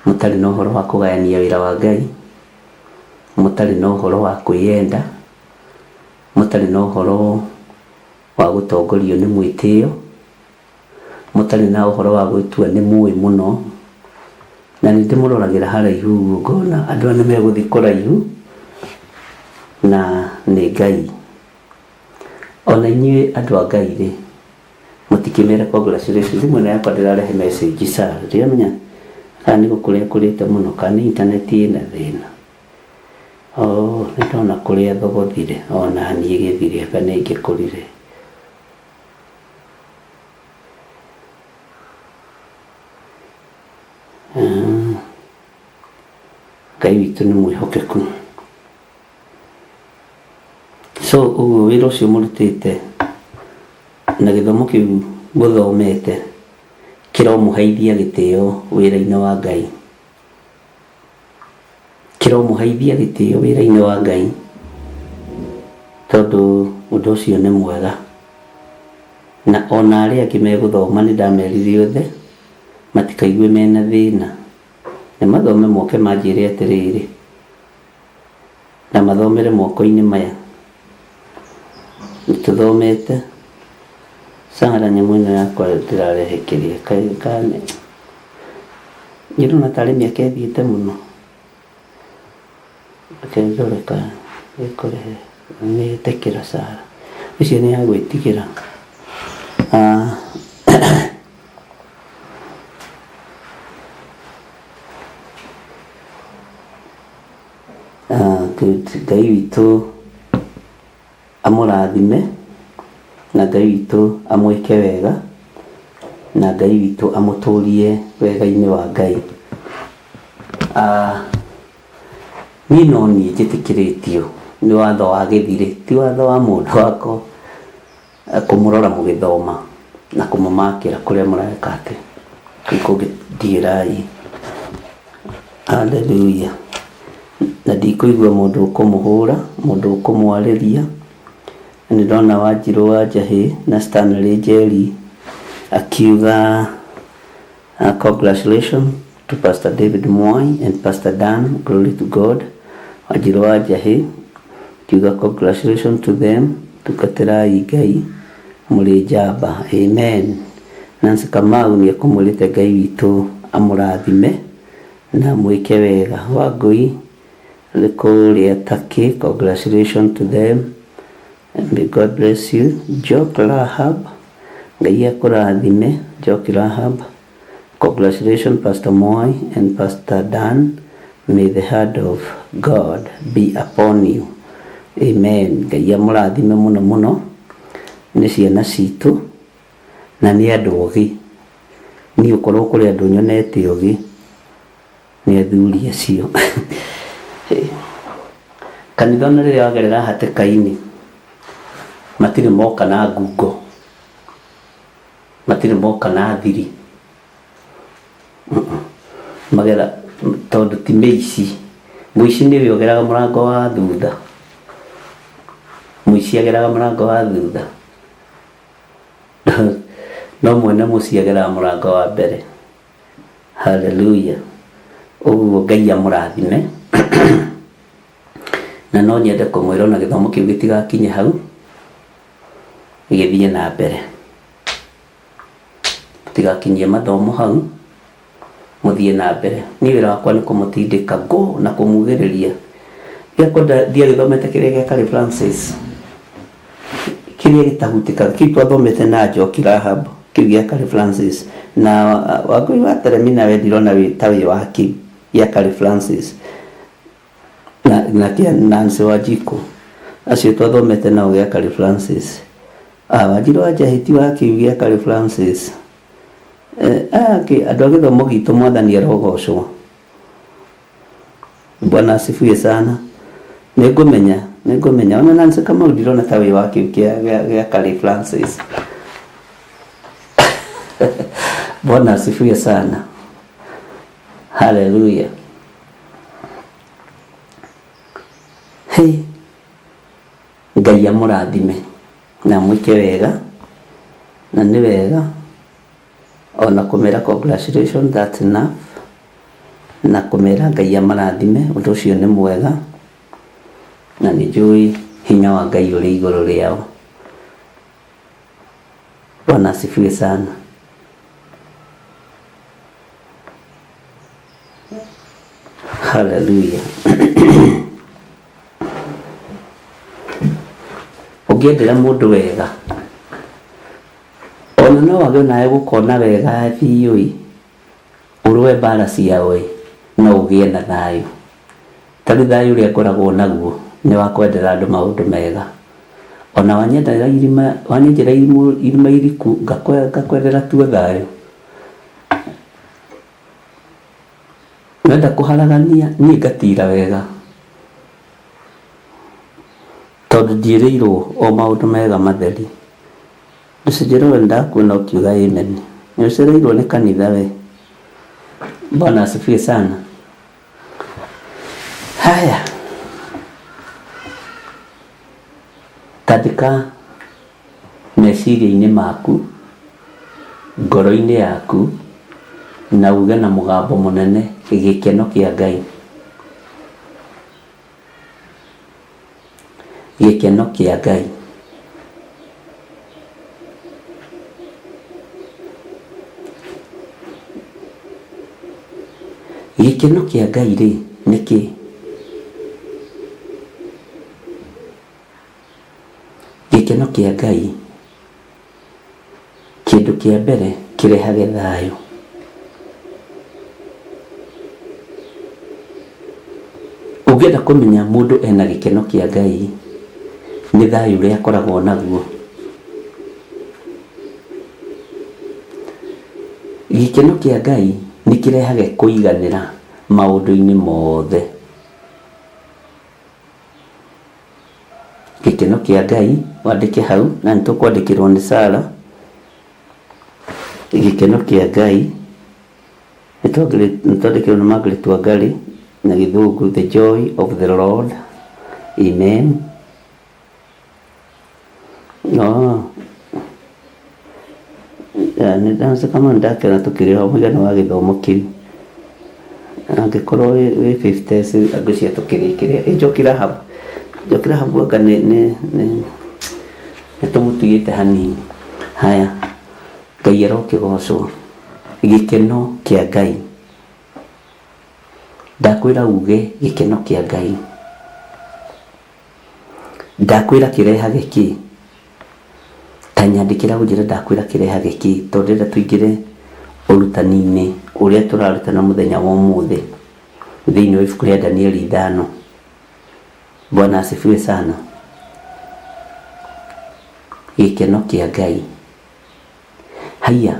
mũtarĩ na ũhoro wa kũgayania wĩra wa Ngai, mũtarĩ na ũhoro wa kwĩyenda, mũtarĩ na ũhoro wa gũtongorio nĩ mwĩtĩo, mũtarĩ na ũhoro wa gwĩtua nĩ mũĩ mũno. Na nĩ ndĩmũroragĩra haraihu ũguo ngona andũ aya nĩ megũthiĩ kũraihu na nĩ Ngai. Ona inyuĩ andũ a Ngai rĩ, mũtikĩmere congratulations. Thimũ ĩno yakwa ndĩrarehe message sana, ndiramenya kana nĩ gũkũrĩa ĩkũrĩte mũno kana nĩ internet ĩna thĩna. Oh, nĩ ndona kũrĩa thogothire, ona niĩ gĩthire anga nĩ ingĩkũrire. Ngai witũ nĩ mwĩhokeku. So ũguo wĩra ũcio mũrutĩte na gĩthomo kĩu mũthomete kĩromũheithia gĩtĩo wĩra-inĩ wa Ngai. Kĩromũheithia gĩtĩo wĩra-inĩ wa Ngai, tondũ ũndũ ũcio nĩ mwega. Na ona arĩa angĩ megũthoma nĩ ndamerire othe matikaigue mena thĩna, nĩ mathome moke manjĩre atĩrĩrĩ, na mathomere moko-inĩ maya. Nĩtũthomete Sara, nyamũ ĩno yakwa ndĩrarehe kĩrĩa kane ndĩrona tarĩ mĩaka ĩthiĩte mũno. Reke ndore kana ĩkũrehe nĩ ĩtĩkĩra Sara, icio nĩ ya gwĩtigĩra. Good. Ngai witũ amũrathime, na Ngai witũ amwĩke wega, na Ngai witũ amũtũrie wega-inĩ wa Ngai. Niĩ no niĩ njĩtĩkĩrĩtio nĩ watho wa gĩthirĩ, ti watho wa mũndũ wakwa kũmũrora mũgĩthoma na kũmũmakĩra kũrĩa mũreka atĩ kũngĩndigĩrai. Hallelujah. Na ndikũigua mũndũ ũkũmũhũra, mũndũ ũkũmwarĩria. Nĩ ndona Wanjirũ wa Njahĩ na Stanley Njeri akiuga congratulations to Pastor David Mwai and Pastor Dan, glory to God. Wanjirũ wa Njahĩ akiuga congratulations to them, tungatĩrai Ngai mũrĩ njamba, amen. Nancy Kamau nĩ ekũmwĩrĩte Ngai witũ amũrathime na mwĩke wega. Wangũi nĩ kũrĩa Turkey, congratulations to them and may God bless you. Jock Rahab, Ngai akũrathime. Jock Rahab, congratulations Pastor Mwai and Pastor Dan, may the hand of God be upon you, amen. Ngai amũrathime mũno mũno. Nĩ ciana citũ na nĩ andũ ogĩ. Niĩ ũkorwo kũrĩ andũ nyonete ogĩ nĩ athuri acio. Kanitha ona rĩrĩa wagerera hatĩka-inĩ matirĩ moka na ngungo. Matirĩ moka na thiri. Magera tondũ ti mĩici. Mũici nĩwe ũgeraga mũrango wa thutha. Mũici ageraga mũrango wa thutha. No mwene mũciĩ ageraga mũrango wa mbere. Haleluya. Ũguo Ngai amũrathime. Na no nyende kũmwĩra ona gĩthomo kĩu gĩtigakinye hau, gĩthiĩ na mbere. Mũtigakinyie mathomo hau, mũthiĩ na mbere. Niĩ wĩra wakwa nĩ kũmũtindĩka go na kũmugĩrĩria. Gĩakwa ndiagĩthomete kĩrĩa gĩa Carey Francis. Kĩrĩa gĩtahutĩkaga, kĩu twathomete na Njoki Rahab, kĩu gĩa Carey Francis. Na Wangũi wa Teremina we ndirona wĩ ta wĩ wa kĩu gĩa Carey Francis. Na, na kĩa Nancy Wanjikũ. Acio twathomete nao gĩa Carey Francis. Ah, Wanjirũ wa Njahĩ ti wa kĩu gĩa Carey Francis. Eh, aya angĩ andũ a gĩthomo gitũ Mwathani arogocwo. Bwana asifiwe sana. Nĩngũmenya, nĩngũmenya. Ona Nancy Kamau ndirona ta wĩ wa kĩu kĩa, gĩa, gĩa Carey Francis. Bwana asifiwe sana. Haleluya. Hey, Ngai amũrathime na amwĩke wega, na nĩ wega ona kũmera congratulations, that's enough, na kũmera Ngai amarathime, ũndũ ũcio nĩ mwega, na nĩ njũĩ hinya wa Ngai ũrĩ igũrũ rĩao. Bwana asifiwe sana. Haleluya. Ũngĩendera mũndũ wega, ona no wage onawe gũkona wega biũ ĩ, ũrũe mbara ciao ĩ, no ũgĩe na thayũ. Ta rĩu thayũ ũrĩa ngoragwo naguo nĩ wa kwendera andũ maũndũ mega. Ona wanyendera irima, wanyenjera irima iriku, ngakwendera tuo thayũ. Wenda kũharagania, niĩ ngatira wega. Tondũ ndiĩrĩirwo o maũndũ mega matheri. Ndũcenjere we ndakuona ũkiuga amen. Nĩ ũcereirwo nĩ kanitha we. Bwana asifiwe sana. Haya. Tandĩka meciria-inĩ maku, ngoro-inĩ yaku, na uge na mũgambo mũnene gĩkeno kĩa Ngai. Gĩkeno kĩa Ngai. Gĩkeno kĩa Ngai rĩ nĩ kĩĩ? Gĩkeno kĩa Ngai kĩndũ kĩa mbere kĩrehage thayũ. Ũngĩenda kũmenya mũndũ ena gĩkeno kĩa Ngai nĩ thayũ ũrĩa akoragwo naguo. Gĩkeno kĩa Ngai nĩ kĩrehage kũiganĩra maũndũ-inĩ mothe. Gĩkeno kĩa Ngai wandĩke hau, na nĩ tũkwandĩkĩrwo nĩ Sarah. Gĩkeno kĩa Ngai nĩ twandĩkĩrwo nĩ Margaret Wangari na gĩthũngũ, the joy of the Lord. Amen. Oh. Nĩ ndaca kama ndakena tũkĩrĩha mũigana wa gĩthomo kĩu. Angĩkorwo wĩ 50 ngwĩciria tũkĩrĩkĩrĩa. Ĩ Njoki Rahab. Njoki Rahab anga nĩ nĩ nĩ nĩ tũmũtigĩte hanini. Haya, Ngai arokĩgocwo. Gĩkeno kĩa Ngai. Ndakwĩra uge gĩkeno kĩa Ngai. Ndakwĩra kĩrehage kĩ? Ta nyandĩkĩra ũnjĩre ndakwĩra kĩrehage kĩ, tondũ ndĩrenda tũingĩre ũrutani-inĩ ũrĩa tũrarutana mũthenya wa ũmũthĩ thĩinĩ wa ibuku rĩa Danieli 5. Bwana asifiwe sana. Gĩkeno kĩa Ngai. Haiya,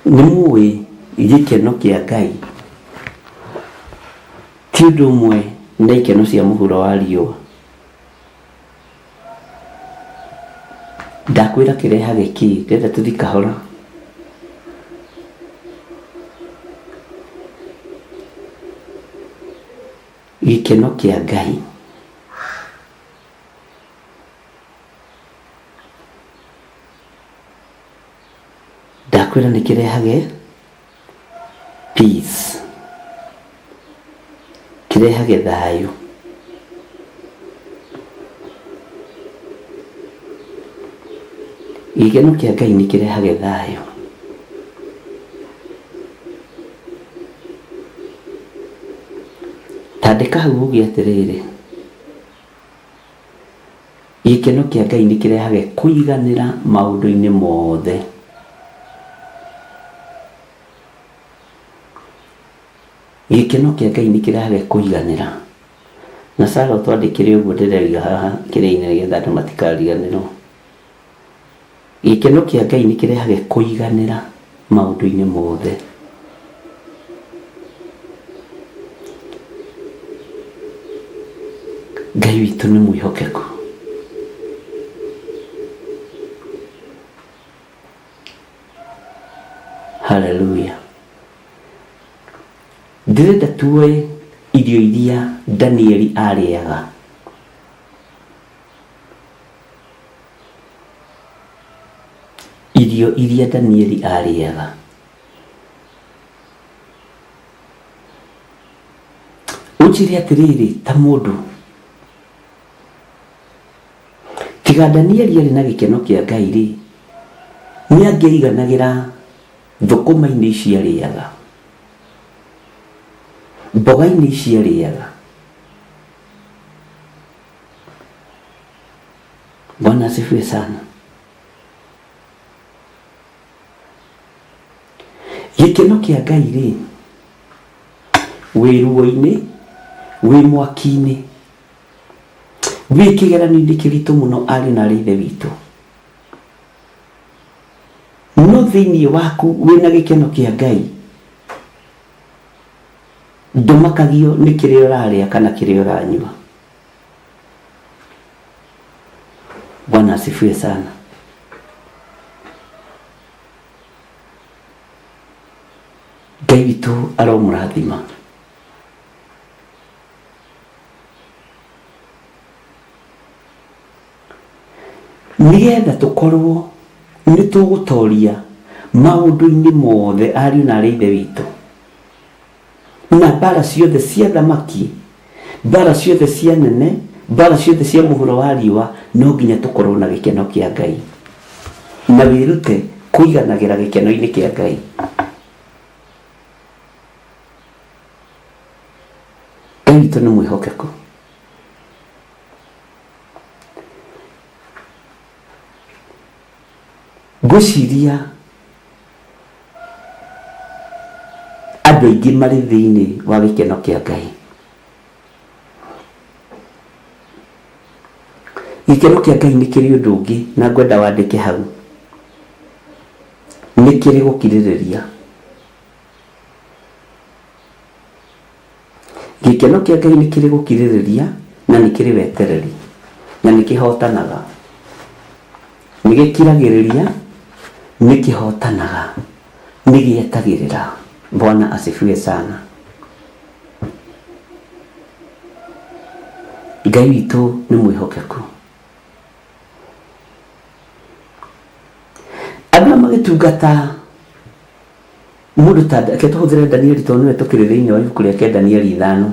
nĩ mũĩ gĩkeno kĩa Ngai ti ũndũ ũmwe na ikeno cia mũhuro wa riũa. Ndakwĩra kĩrehage kĩ, ndĩrenda tũthiĩ kahora. Gĩkeno kĩa Ngai ndakwĩra nĩ kĩrehage peace, kĩrehage thayũ. Gĩkeno kĩa Ngai nĩ kĩrehage thayũ. Tandĩka hau uge atĩrĩrĩ, gĩkeno kĩa Ngai nĩ kĩrehage kũiganĩra maũndũ-inĩ mothe. Gĩkeno kĩa Ngai nĩ kĩrehage kũiganĩra. Na Sarah ũtwandĩkĩre ũguo ndĩraiga haha kĩrĩa-inĩ nĩgetha andũ matikariganĩrwo. Gĩkeno kĩa Ngai nĩ kĩrehage kũiganĩra maũndũ-inĩ mothe. Ngai witũ nĩ mwĩhokeku. Haleluya. Ndĩrenda tuoe irio iria Danieli arĩaga. Irio iria Danieli arĩaga. Ũnjĩre atĩrĩrĩ ta mũndũ, tiga Danieli arĩ na gĩkeno kĩa Ngai rĩ, nĩ angĩaiganagĩra thũkũma-inĩ ici arĩaga, mboga-inĩ ici arĩaga. Bwana asifiwe sana. Gĩkeno kĩa Ngai rĩ, wĩ ruo-inĩ, wĩ mwaki-inĩ, wĩ kĩgeranio-inĩ kĩritũ mũno arĩ na arĩ ithe witũ, no thĩinĩ waku wĩna gĩkeno kĩa Ngai, ndũmakagio nĩ kĩrĩa ũrarĩa kana kĩrĩa ũranyua. Bwana asifiwe sana. Ngai witũ aromũrathima. Nĩgetha tũkorwo nĩ tũgũtoria maũndũ-inĩ mothe ariũ na arĩ ithe witũ, na mbara ciothe cia thamaki, mbara ciothe cia nene, mbara ciothe cia mũhuro wa riũa, no nginya tũkorwo na gĩkeno kĩa Ngai na wĩrute kũiganagĩra gĩkeno-inĩ kĩa Ngai. Ngai witũ nĩ mwĩhokeku. Ngwĩciria andũ aingĩ marĩ thĩinĩ wa gĩkeno kĩa Ngai. Gĩkeno kĩa Ngai nĩ kĩrĩ ũndũ ũngĩ na ngwenda wandĩke hau. Nĩ kĩrĩ gũkirĩrĩria. Gĩkeno kĩa Ngai nĩ kĩrĩ gũkirĩrĩria na nĩ kĩrĩ wetereri na nĩ kĩhotanaga. Nĩ gĩkiragĩrĩria, nĩ kĩhotanaga, nĩ gĩetagĩrĩra. Bwana asifiwe sana. Ngai witũ nĩ mwĩhokeku. Andũ aya magĩtungata mũndũ ta, reke tũhũthĩre Danieli tondũ nĩwe tũkĩrĩ thĩinĩ wa ibuku rĩake Danieli 5.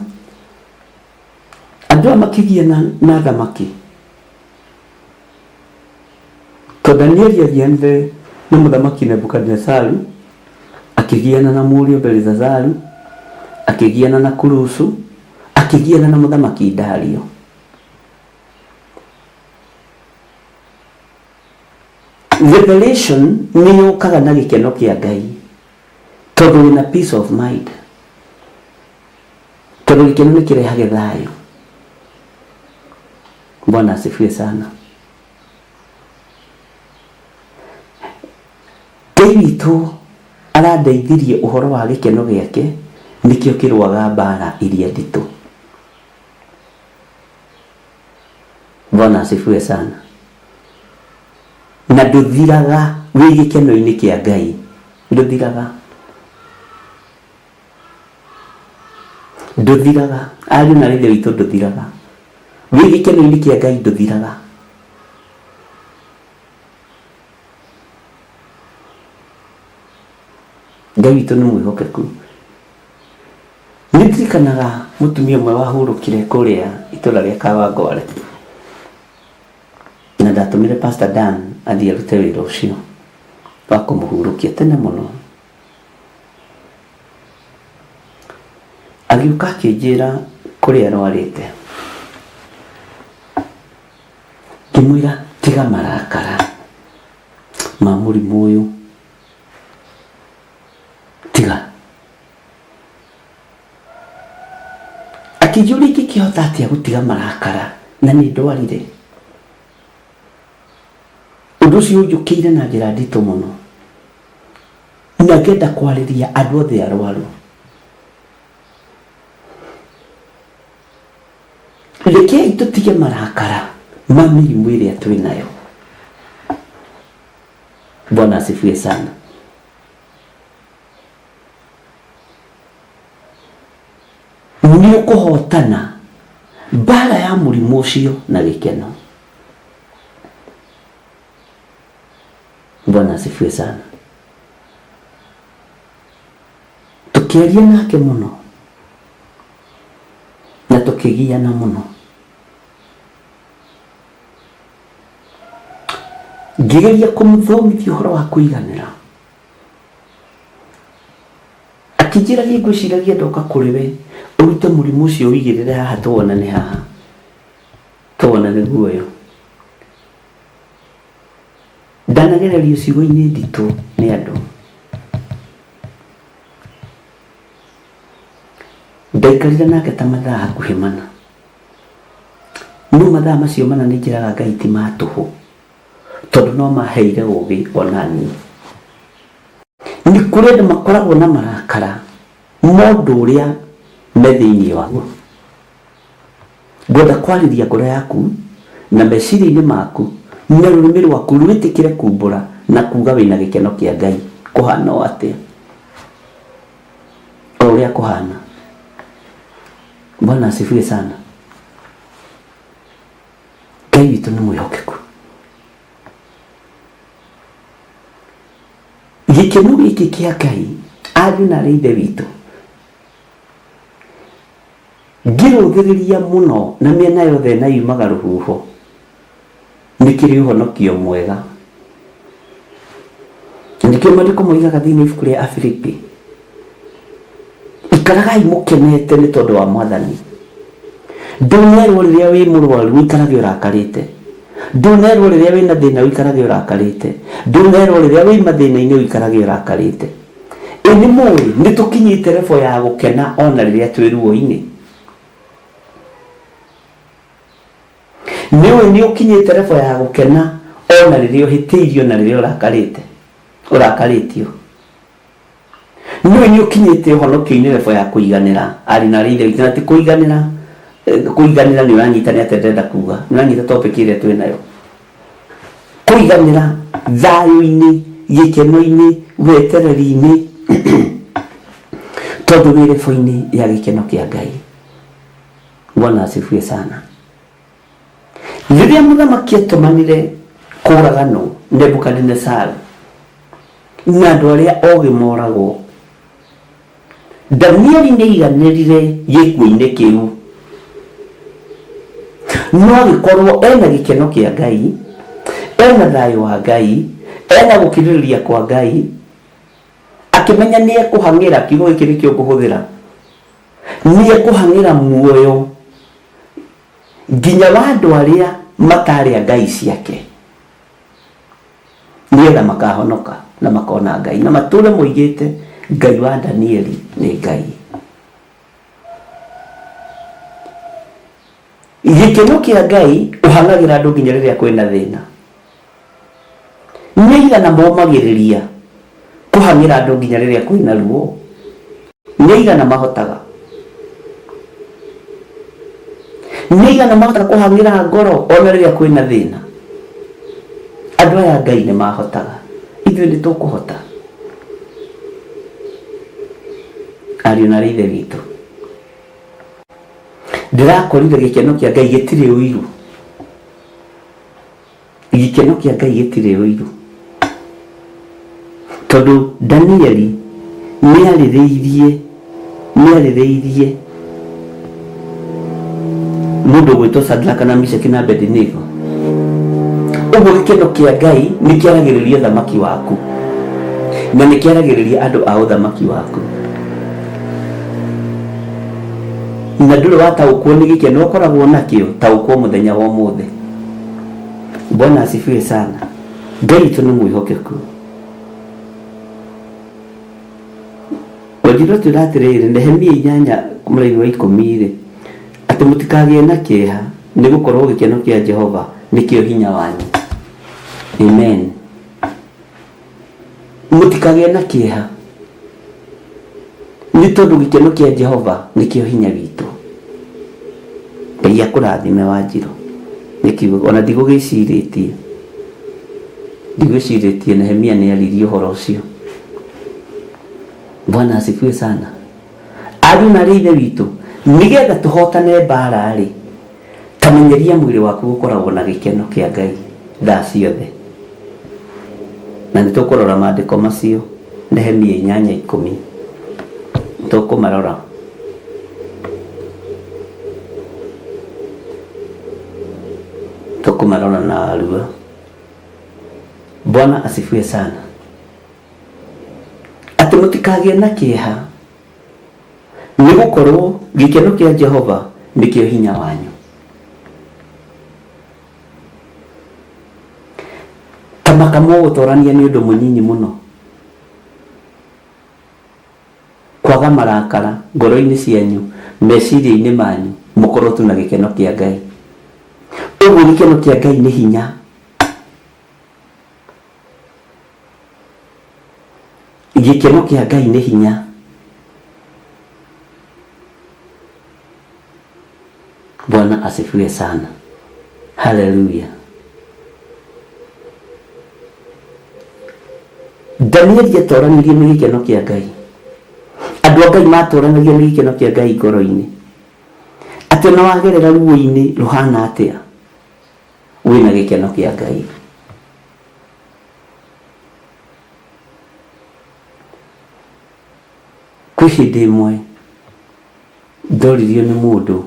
Andũ aya makĩgiana na thamaki. Tondũ Danieli agianire na mũthamaki Nebukadinezaru, akĩgiana na mũriũ Belizazaru, akĩgiana na Kurusu, akĩgiana na mũthamaki Dario. Revelation nĩ yũkaga na gĩkeno kĩa Ngai tondũ wĩna peace of mind, tondũ gĩkeno nĩ kĩrehage thayũ. Bwana asifiwe sana. Ngai witũ arandeithirie ũhoro wa gĩkeno gĩake, nĩkĩo kĩrũaga mbara iria nditũ. Bwana asifiwe sana. Na ndũthiraga wĩ gĩkeno-inĩ kĩa Ngai, ndũthiraga, ndũthiraga. Ariũ na ithe witũ, ndũthiraga wĩ gĩkeno-inĩ kĩa Ngai, ndũthiraga. Ngai witũ nĩ mwĩhokeku. Nĩ ndirikanaga mũtumia ũmwe wahurũkire kũrĩa itũra rĩa Kawangware, na ndatũmire Pastor Dan athiĩ arute wĩra ũcio wa kũmũhurũkia tene mũno. Agĩũka akĩnjĩra kũrĩa arwarĩte, ngĩmwĩra tiga marakara ma mũrimũ ũyũ, tiga. Akĩnjũria ingĩkĩhota atĩa gũtiga marakara na nĩ ndwarire. Ũndũ ũcio ũnjũkĩire na njĩra nditũ mũno, na ngenda kwarĩria andũ othe arwaru. Rekei tũtige marakara ma mĩrimũ ĩrĩa twĩ nayo. Bwana asifiwe sana. Nĩ ũkũhotana mbara ya mũrimũ ũcio na gĩkeno. Bwana asifiwe sana. Tũkĩaria nake mũno na tũkĩgiana mũno. Ngĩgeria kũmũthomithia ũhoro wa kũiganĩra. Akĩnjĩra niĩ ngwĩciragia ndoka kũrĩ we ũrute mũrimũ ũcio ũigĩrĩre haha tũwonane haha, tũwonane guoyo. Ndanagererio ciugo-inĩ nditũ nĩ andũ. Ndaikarire nake ta mathaa hakuhĩ mana. No mathaa macio mana nĩ njĩraga Ngai ti ma tũhũ, tondũ no maheire ũgĩ ona niĩ. Nĩ kũrĩ andũ makoragwo na marakara ma ũndũ ũrĩa me thĩinĩ waguo. Ngwenda kwarĩria ngoro yaku na meciria-inĩ maku na rũrĩmĩ rwaku rwĩtĩkĩre kumbũra na kuga wĩna gĩkeno kĩa Ngai kũhana o atĩa, o ũrĩa kũhana. Bwana asifiwe sana. Ngai witũ nĩ mwĩhokeku. Gĩkeno gĩkĩ kĩa Ngai, ariũ na arĩ ithe witũ, ngĩrũthĩrĩria mũno na mĩena yothe na yumaga rũhuho, nĩ kĩrĩ ũhonokio mwega. Na nĩkĩo maandĩko moigaga thĩinĩ wa ibuku rĩa Afilipi, ikaragai mũkenete nĩ tondũ wa Mwathani. Ndũnerwo rĩrĩa wĩ mũrwaru ũikarage ũrakarĩte. Ndũnerwo rĩrĩa wĩna thĩna ũikarage ũrakarĩte. Ndũnerwo rĩrĩa wĩ mathĩna-inĩ ũikarage ũrakarĩte. Ĩ nĩ mũĩ nĩ tũkinyĩte level ya gũkena ona rĩrĩa twĩ ruo-inĩ? Nĩ ũĩ nĩ ũkinyĩte level ya gũkena ona rĩrĩa ũhĩtĩirio na rĩrĩa ũrakarĩte, ũrakarĩtio? Nĩũĩ nĩ ũkinyĩte ũhonokio-inĩ level ya kũiganĩra, ariũ na aarĩ a Ithe witũ, na ti kũiganĩra, kũiganĩra nĩ ũranyita nĩ atĩa ndĩrenda kuga, nĩ ũranyita topic ĩrĩa twĩ nayo. Kũiganĩra thayũ-inĩ, gĩkeno-inĩ, wetereri-inĩ, tondũ wĩ level-inĩ ya gĩkeno kĩa Ngai. Bwana asifiwe sana. Rĩrĩa mũthamaki atũmanire kũraganwo Nebukadinesaru na andũ arĩa ogĩ moragwo, Danieli nĩ aiganĩrire gĩkuũ-inĩ kĩu. No agĩkorwo ena gĩkeno kĩa Ngai, ena thayũ wa Ngai, ena gũkirĩrĩria kwa Ngai, akĩmenya nĩ ekũhang'ĩra, kiugo gĩkĩ nĩkĩo ngũhũthĩra, nĩ ekũhang'ĩra muoyo nginya wa andũ arĩa matarĩ a ngai ciake, nĩgetha makahonoka na makona Ngai na matũre moigĩte Ngai wa Danieli nĩ Ngai. Gĩkeno kĩa Ngai ũhang'agĩra andũ nginya rĩrĩa kwĩna thĩna. Nĩ aigana momagĩrĩria kũhang'ĩra andũ nginya rĩrĩa kwĩna ruo? Nĩ aigana mahotaga? Nĩ aigana mahotaga kũhang'ĩra ngoro ona rĩrĩa kwĩna thĩna? Andũ aya Ngai nĩ mahotaga, ithuĩ nĩ tũkũhota. Ariũ na ithe witũ, ndĩrakorire gĩkeno kĩa Ngai gĩtirĩ ũiru. Gĩkeno kĩa Ngai gĩtirĩ ũiru, tondũ Danieli nĩarĩrĩirie mũndũ ũgwĩtwo Shadraka na Meshaki na Abednego. Ũguo gĩkeno kĩa Ngai nĩ kĩaragĩrĩria ũthamaki waku na nĩ kĩaragĩrĩria andũ a ũthamaki waku, na ndũrĩ wataũkwo nĩ gĩkeno ũkoragwo nakĩo. Taũkwo mũthenya wa ũmũthĩ. Bwana asifiwe sana. Ngai witũ nĩ mwĩhokeku. Wanjirwo twĩra atĩrĩrĩ, Nehemia 8 mũraini wa 10 rĩ, atĩ mũtikagĩe na kĩeha, nĩ gũkorwo gĩkeno kĩa Jehova nĩkĩo hinya wanyu. Amen. Mũtikagĩe na kĩeha nĩ tondũ gĩkeno kĩa Jehova nĩkĩo hinya witũ. Ngai akũrathime Wanjirũ nĩ kiugo ona ndigũgĩcirĩtie Nehemia nĩ aririe ũhoro ũcio. Bwana asifiwe sana. Ariũ na arĩ ithe witũ, nĩgetha tũhotane mbara rĩ, tamenyeria mwĩrĩ waku gũkoragwo na gĩkeno kĩa Ngai thaa ciothe, na nĩ tũkũrora maandĩko macio. Nehemia 8:10 nĩ tũkũmarora. Tũkũmarora na rua. Bwana asifiwe sana. Atĩ mũtikagĩe na kĩeha, nĩ gũkorwo gĩkeno kĩa Jehova nĩkĩo hinya wanyu. Tamaka mũgũtorania nĩ ũndũ mũnyinyi mũno, kwaga marakara ngoro-inĩ cianyu, meciria-inĩ manyu, mũkorwo tu na gĩkeno kĩa Ngai. Ũguo gĩkeno kĩa Ngai nĩ hinya. Gĩkeno kĩa Ngai nĩ hinya. Bwana asifiwe sana. Haleluya. Danieli atoranirie nĩ gĩkeno kĩa Ngai. Andũ a Ngai matoranagia nĩ gĩkeno kĩa Ngai ngoro-inĩ, atĩ ona wagerera ruo-inĩ rũhana atĩa, wĩna gĩkeno kĩa Ngai. Kwĩ hĩndĩ ĩmwe ndoririo nĩ mũndũ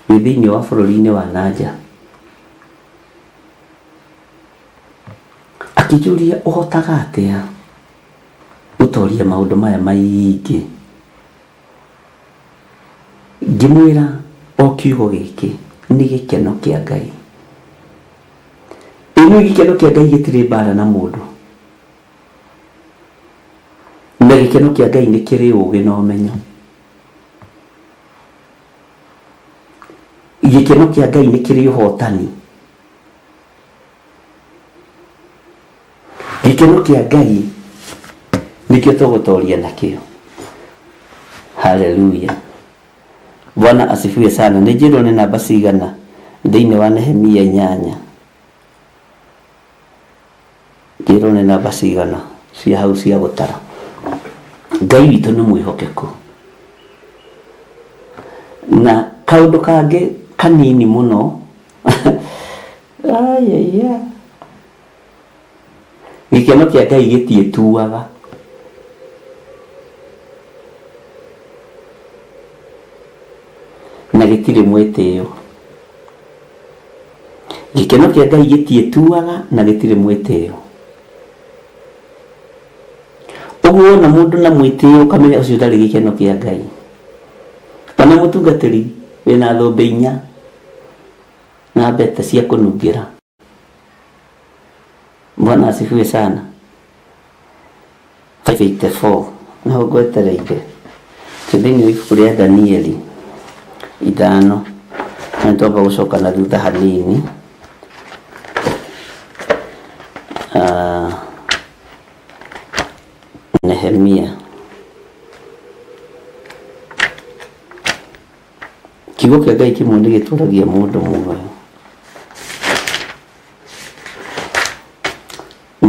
wĩ thĩinĩ wa bũrũri-inĩ wa nanja, akĩnjũria, ũhotaga atĩa gũtoria maũndũ maya maingĩ? Ngĩmwĩra o kiugo gĩkĩ, nĩ gĩkeno kĩa Ngai. Ĩno gĩkeno kĩa Ngai gĩtirĩ mbara na mũndũ, na gĩkeno kĩa Ngai nĩ kĩrĩ ũũgĩ na ũmenyo. Gĩkeno kĩa Ngai nĩ kĩrĩ ũhotani. Gĩkeno kĩa Ngai nĩkĩo tũgũtoria nakĩo. Haleluya. Bwana asifiwe sana. Nĩ njĩrwo nĩ namba cigana thĩinĩ wa Nehemia 8? Njĩrwo nĩ namba cigana cia hau cia gũtara. Ngai witũ nĩ mwĩhokeku. Na kaũndũ kangĩ kanini mũno, ayaya, gĩkeno kĩa Ngai gĩtiĩtuaga. Na gĩtirĩ mwĩtĩo. Gĩkeno kĩa Ngai gĩtiĩtuaga na gĩtirĩ mwĩtĩo. Ũguo wona mũndũ na mwĩtĩo, ũkamenya ũcio ndarĩ gĩkeno kĩa Ngai. Ona mũtungatĩri wĩna thũmbĩ inya na mbete cia kũnungĩra. Bwana asifiwe sana. 584 naho ngwetereire. Twĩ thĩinĩ wa ibuku rĩa Danieli 5, na nĩtwamba gũcoka na thutha hanini. Nehemia. Kiugo kĩa Ngai kĩmwe nĩ gĩtũragia mũndũ muoyo.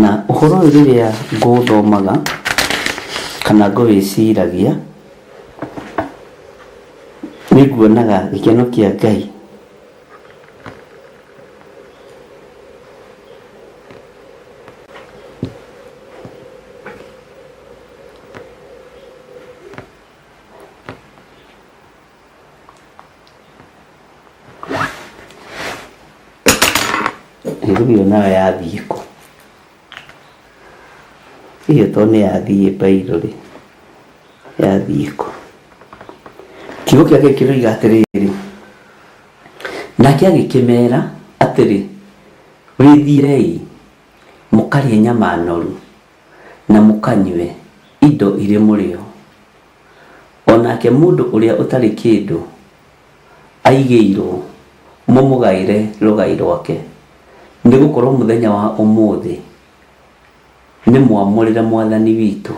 Na ũhoro ũyũ rĩrĩa ngũũthomaga kana ngũwĩciragia, nĩ nguonaga gĩkeno kĩa Ngai Rĩu ĩyo nayo yathiĩ kũ? Ĩyo to nĩ yathiĩ mbairũ rĩ, yathiĩ kũ? Kiugo kĩa Ngai kĩroiga atĩrĩrĩ, nake agĩkĩmera atĩrĩ, wĩthiĩrei mũkarĩe nyama noru na mũkanyue indo irĩ mũrĩo, o nake mũndũ ũrĩa ũtarĩ kĩndũ aigĩirwo mũmũgaĩre rũgai rwake, nĩ gũkorwo mũthenya wa ũmũthĩ nĩ mwamũrĩre Mwathani witũ,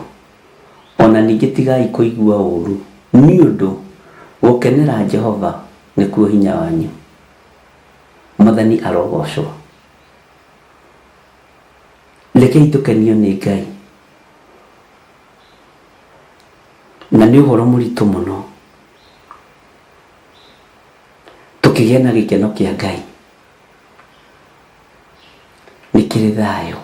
o na ningĩ tigai kũigua ũũru, nĩ ũndũ gũkenera Jehova nĩkuo hinya wanyu. Mwathani arogocwo. Rekei tũkenio nĩ Ngai. Na nĩ ũhoro mũritũ mũno tũkĩgĩa na gĩkeno kĩa Ngai. Nĩ kĩrĩ thayũ.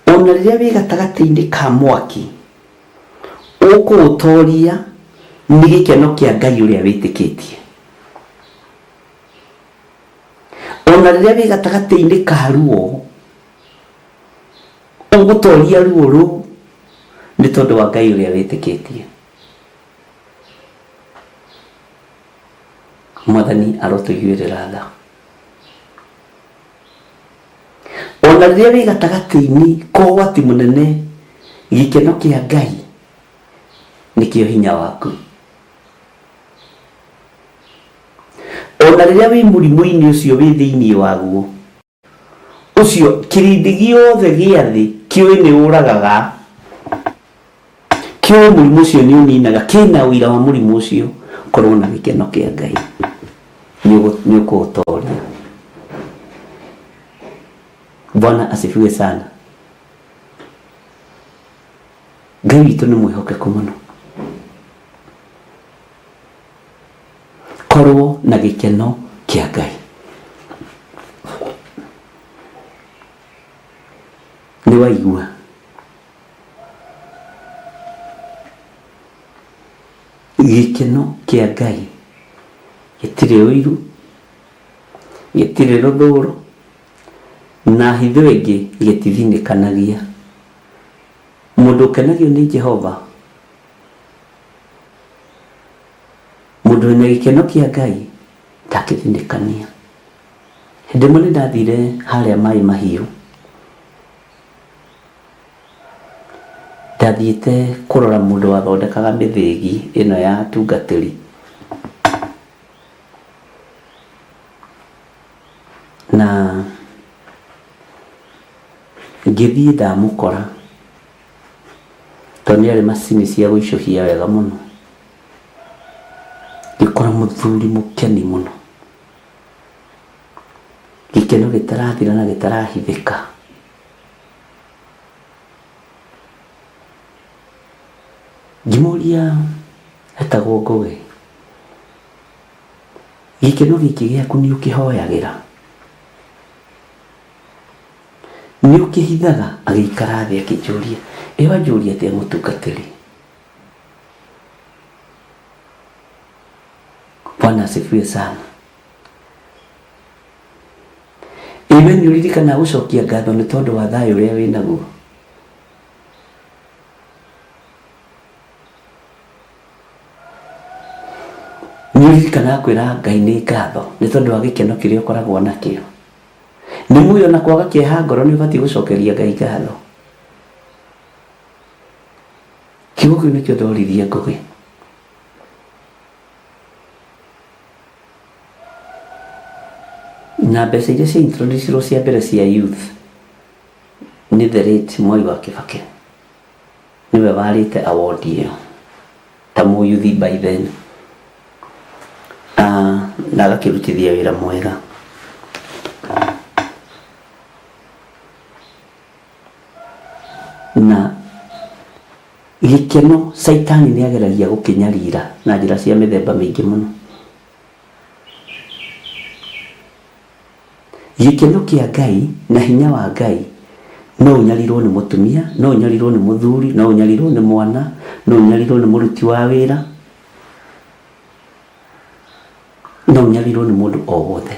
Ona rĩrĩa wĩ gatagatĩ-inĩ ka mwaki, ũkũũtoria nĩ gĩkeno kĩa Ngai ũrĩa wĩtĩkĩtie. Ona rĩrĩa wĩ gatagatĩ-inĩ ka ruo, ũgũtoria ruo rũu nĩ tondũ wa Ngai ũrĩa wĩtĩkĩtie. Mwathani arotũiguĩrĩra tha. Ona rĩrĩa wĩ gatagatĩ-inĩ ka ũgwati mũnene, gĩkeno kĩa Ngai nĩkĩo hinya waku. Ona rĩrĩa wĩ mũrimũ-inĩ ũcio wĩ thĩinĩ waguo, ũcio kĩrĩndĩ gĩothe gĩa thĩ kĩũĩ nĩ ũragaga, kĩũĩ mũrimũ ũcio nĩ ũninaga, kĩna ũira wa mũrimũ ũcio, korwo na gĩkeno kĩa Ngai nĩ ũkũũtoria. Bwana asifiwe sana. Ngai witũ nĩ mwĩhokeku mũno. Korwo na gĩkeno kĩa Ngai. Nĩ waigua? Gĩkeno kĩa Ngai gĩtirĩ ũiru, gĩtirĩ rũthũũro, na hitho ĩngĩ gĩtithinĩkanagia. Mũndũ ũkenagio nĩ Jehova, mũndũ wĩna gĩkeno kĩa Ngai ndangĩthinĩkania. Hĩndĩ ĩmwe nĩ ndathire harĩa Maĩ Mahiũ, ndathiĩte kũrora mũndũ wathondekaga mĩthĩgi ĩno ya atungatĩri. Na ngĩthiĩ ndamũkora, tondũ nĩ arĩ macini cia gũicũhia wega mũno. Ngĩkora mũthuri mũkeni mũno, gĩkeno gĩtarathira na gĩtarahithĩka. Ngĩmũria etagwo Ngũgĩ, gĩkeno gĩkĩ gĩaku nĩ ũkĩhoyagĩra? Nĩ ũkĩhithaga? Agĩikara thĩ akĩnjũria, ĩ wanjũria atĩa mũtungatĩri? Bwana asifiwe sana. Ĩ we nĩ ũririkanaga gũcokia ngatho nĩ tondũ wa thayũ ũrĩa wĩ naguo? Nĩ ũririkanaga kwĩra Ngai nĩ ngatho nĩ tondũ wa gĩkeno kĩrĩa ũkoragwo nakĩo? Nĩ mũĩ ona kwaga kĩeha ngoro nĩ ũbatiĩ gũcokeria Ngai ngatho? Kiugo kĩu nĩkĩo ndoririe Ngũgĩ. Na mbeca iria cia introducirwo cia mbere cia youth nĩ the late Mwai wa Kibaki nĩwe warĩte award ĩyo ta mũyuthi by then. Ah, na agakĩrutithia wĩra mwega. Na gĩkeno Caitani nĩ ageragia gũkĩnyarira na njĩra cia mĩthemba mĩingĩ mũno. Gĩkeno kĩa Ngai na hinya wa Ngai no ũnyarirwo nĩ mũtumia, no ũnyarirwo nĩ mũthuri, no ũnyarirwo nĩ mwana, no ũnyarirwo nĩ mũruti wa wĩra, no ũnyarirwo nĩ mũndũ o wothe.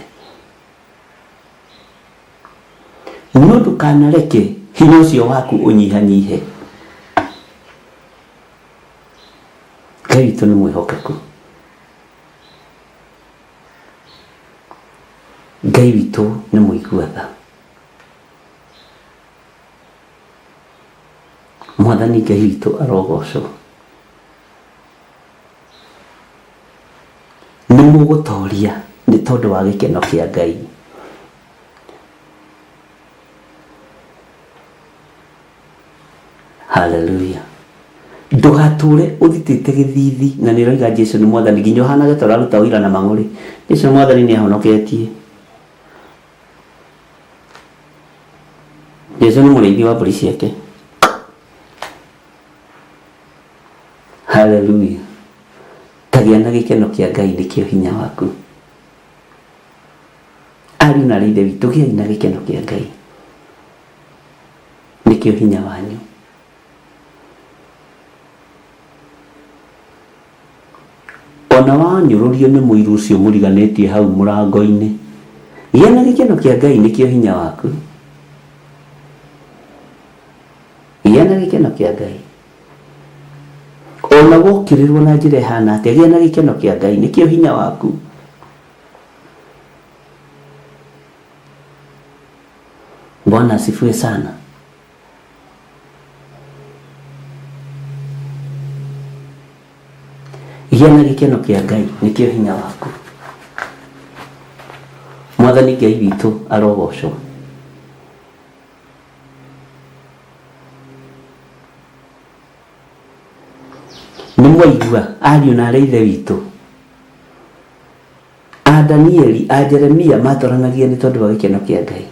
No ndũkanareke hinya ũcio waku ũnyihanyihe. Ngai witũ nĩ mwĩhokeku. Ngai witũ nĩ mũigua tha. Mwathani Ngai witũ arogocwo. Nĩ mũgũtoria nĩ tondũ wa gĩkeno kĩa Ngai. Haleluya. Ndũgatũre ũthitĩte gĩthithi na nĩ ũroiga Jesu nĩ mwathani nginya ũhanage ta ũraruta ũira na mang'ũrĩ. Jesu nĩ mwathani nĩ ahonoketie. Jesu nĩ mũrĩithi wa mbũri ciake. Haleluya. Tagĩa na gĩkeno kĩa Ngai nĩkĩo hinya waku. Ariũ na aarĩ a Ithe witũ gĩai na gĩkeno kĩa Ngai nĩkĩo hinya wanyu. Ona wanyũrũrio nĩ mũiru ũcio mũriganĩtie hau mũrango-inĩ, gĩa na gĩkeno kĩa Ngai nĩkĩo hinya waku. Gĩa na gĩkeno kĩa Ngai. Ona wokĩrĩrwo na njĩra ĩhana atĩa, gĩa na gĩkeno kĩa Ngai nĩkĩo hinya waku. Bwana asifiwe sana. Gĩa na gĩkeno kĩa Ngai nĩkĩo hinya waku. Mwathani Ngai witũ arogocwo. Nĩ mwaigua ariũ na aarĩ a Ithe witũ? A Danieli, a Jeremia matoranagia nĩ tondũ wa gĩkeno kĩa Ngai.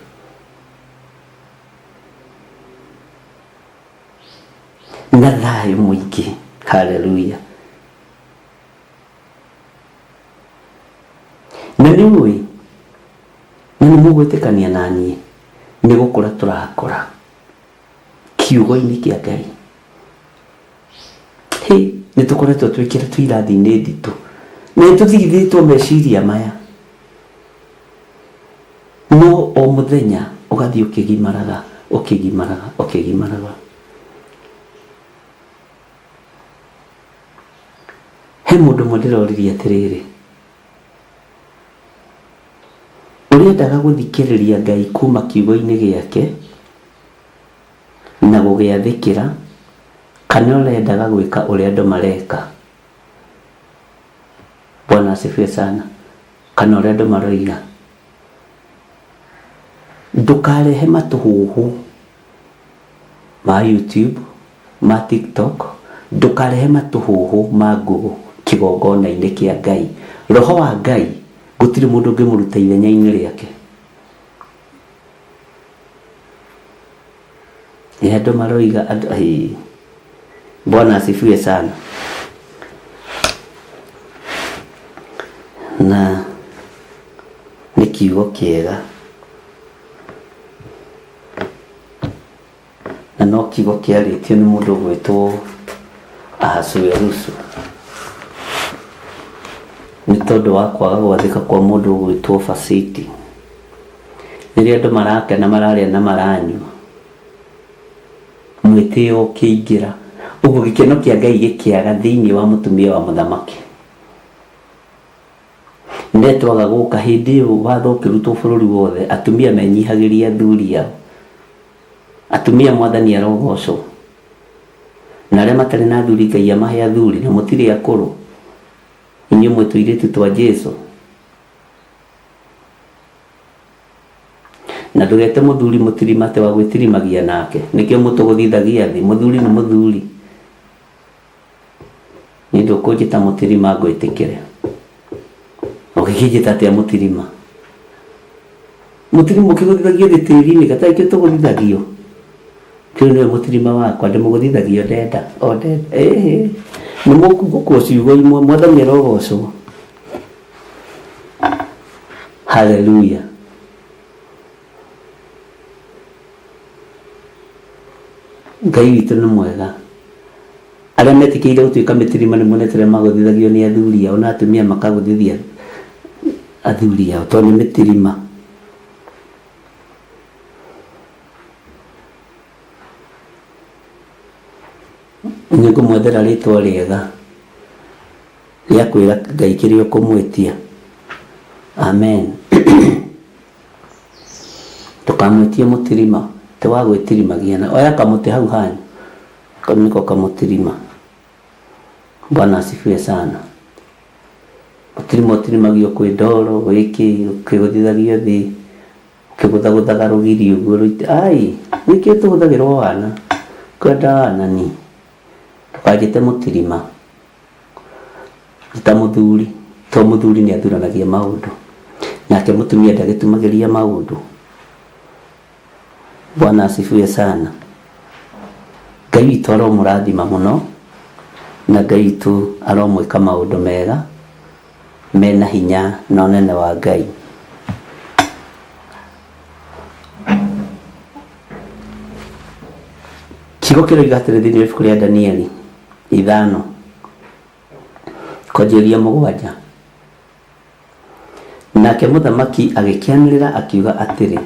Na thayũ mũingĩ. Haleluya. Na nĩ ũĩ, na nĩ mũgwĩtĩkania na niĩ, nĩ gũkũra tũrakũra kiugo-inĩ kĩa Ngai. Hĩ, nĩ tũkoretwo twĩkĩrĩtwo irathi-inĩ nditũ, na nĩ tũthigithĩtwo meciria maya. No o mũthenya ũgathiĩ ũkĩgimaraga, ũkĩgimaraga, ũkĩgimaraga. He mũndũ ũmwe ndĩroririe atĩrĩrĩ, ũrĩendaga gũthikĩrĩria Ngai kuma kiugo-inĩ gĩake na gũgĩathĩkĩra, kana ũrendaga gwĩka ũrĩa andũ mareka? Bwana asifiwe sana. Kana ũrĩa andũ maroiga. Ndũkarehe matũhũhũ ma YouTube, ma TikTok, ndũkarehe matũhũhũ ma Google kĩgongona-inĩ kĩa Ngai. Roho wa Ngai gũtirĩ mũndũ ũngĩmũruta ithenya-inĩ rĩake. Nĩ andũ maroiga andũ hĩ. Bwana asifiwe sana. Na nĩ kiugo kĩega na no kiugo kĩarĩtio nĩ mũndũ ũgwĩtwo Ahasuerusu nĩ tondũ wa kwaga gwathĩka kwa mũndũ ũgwĩtwo Fasiti. Rĩrĩa andũ marakena mararĩa na maranyua, mwĩtĩo ũkĩingĩra, ũguo gĩkeno kĩa Ngai gĩkĩaga thĩinĩ wa mũtumia wa mũthamaki. Netwaga gũka hĩndĩ ĩyo watho ũkĩrutwo bũrũri wothe, atumia menyihagĩria athuri ao. Atumia mwathani arogocwo. Na arĩa matarĩ na athuri Ngai amahe athuri na mũtirĩ akũrũ. Inyuĩ mwĩ tũirĩtu twa Jesu. Na ndũgete mũthuri mũtirima atĩ wa gwĩtirimagia nake. Nĩkĩo mũtũgũthithagia thĩ. Mũthuri nĩ mũthuri. Niĩ ndũkũnjĩta mũtirima ngwĩtĩkĩre. Ũgĩkĩnjĩta atĩa mũtirima? Mũtirima ũkĩgũthithagio thĩ tĩri-inĩ gatarĩ kĩo tũgũthithagio. Kĩu nĩwe mũtirima wakwa ndĩmũgũthithagia ndenda o ndenda ĩhĩ nĩ mũkũgũkwo ciugo imwe mwathani arogocwo haleluya Ngai witũ nĩ mwega arĩa metĩkĩire gũtuĩka mĩtirima nĩ monete ũrĩa magũthithagio nĩ athuri ao na atumia makagũthithia athuri ao tondũ nĩ mĩtirima nĩ ngũmwethera rĩtwa rĩega rĩa kwĩra Ngai kĩrĩa ũkũmwĩtia amen ndũkamwĩtie mũtirima ti wa gwĩtirimagia na oya kamũtĩ hau hanyu kau nĩko kamũtirima bwana asifiwe sana mũtirima ũtirimagio kwĩ ndoro gwĩkĩ ũkĩgũthithagio thĩ ũkĩgũthagũthaga rũgiri ũguo rũite ai nĩkĩo tũhũthagĩrwo wana kwenda wana ni ndũkanjĩte mũtirima njĩta mũthuri to mũthuri nĩ athuranagia maũndũ nake mũtumia ndagĩtumagĩria maũndũ bwana asifiwe sana Ngai witũ aromũrathima mũno na Ngai witũ aromwĩka maũndũ mega mena hinya na ũnene wa Ngai kiugo kĩroiga atĩrĩ thĩinĩ wa ibuku rĩa Danieli 5 kwanjĩrĩria 7 nake mũthamaki agĩkĩanĩrĩra akiuga atĩrĩ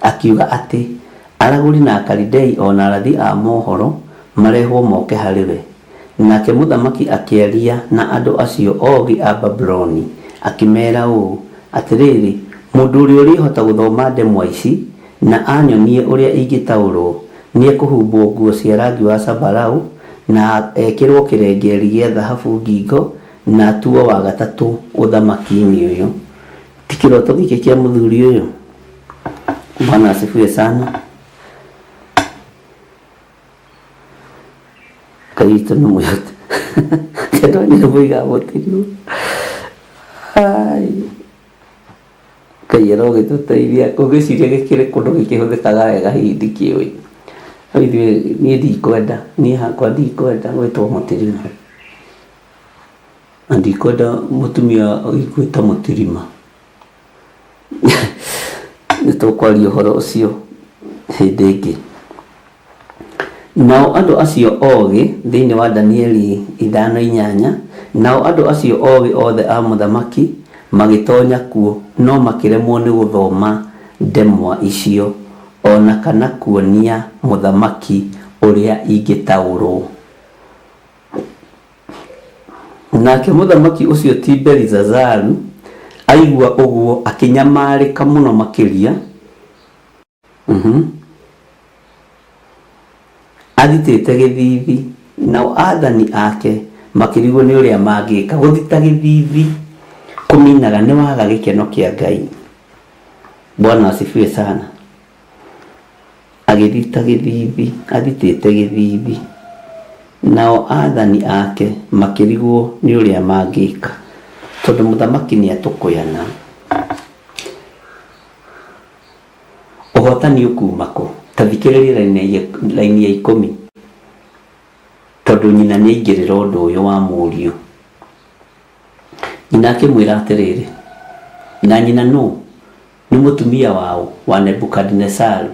akiuga atĩ aragũri na Akalidei o na arathi a mohoro marehwo moke harĩ we. Nake mũthamaki akĩaria na andũ acio ogĩ a Babuloni, akĩmeera ũũ, Atĩrĩrĩ, mũndũ ũrĩa ũrĩhota gũthoma ndemwa ici na anyonie ũrĩa ingĩtaũrwo, nĩekũhumbwo nguo cia rangi wa zambarau, na ekĩrwo kĩrengeeri gĩa thahabu ngingo, na atuo wa gatatũ ũthamaki-inĩ ũyũ. Ti kĩroto gĩkĩ kĩa mũthuri ũyũ? Bwana asifiwe sana. Ngai witũ nĩ mwega. Tondũ nĩ mũigaga mũtirima. Ai. Ngai arogĩtũteithia ũngĩciria gĩkĩrĩ kũndũ gĩkĩhũthĩkaga wega hihi ndikĩũĩ. No ithuĩ niĩ ndikwenda, niĩ hakwa ndikwenda gwĩtwo mũtirima. Na ndikwenda mũtumia ũgĩkwĩta mũtirima. Nĩ tũkwaria ũhoro ũcio hĩndĩ ĩngĩ. Nao andũ acio ogĩ, thĩinĩ wa Danieli 5:8, nao andũ acio ogĩ othe a mũthamaki magĩtonya kuo, no makĩremwo nĩ gũthoma ndemwa icio, o na kana kuonia mũthamaki ũrĩa ingĩtaũrwo. Nake mũthamaki ũcio ti Belizazaru aigua ũguo akĩnyamarĩka mũno makĩria, athitĩte gĩthiithi, nao aathani ake makĩrigwo nĩ ũrĩa mangĩka. Gũthita gĩthiithi kũminaga nĩ waga gĩkeno kĩa Ngai. Bwana asifiwe sana. Agĩthita gĩthiithi, athitĩte gĩthiithi, nao aathani ake makĩrigwo nĩ ũrĩa mangĩka, tondũ mũthamaki nĩ atũkũyana. Ũhotani ũkuuma kũ? Ta thikĩrĩria raini ya 10 tondũ nyina nĩ aingĩrĩra ũndũ ũyũ wa mũriũ. Nyina akĩmwĩra atĩrĩrĩ, na nyina nũ? Nĩ mũtumia waũ? Wa Nebukadinezaru.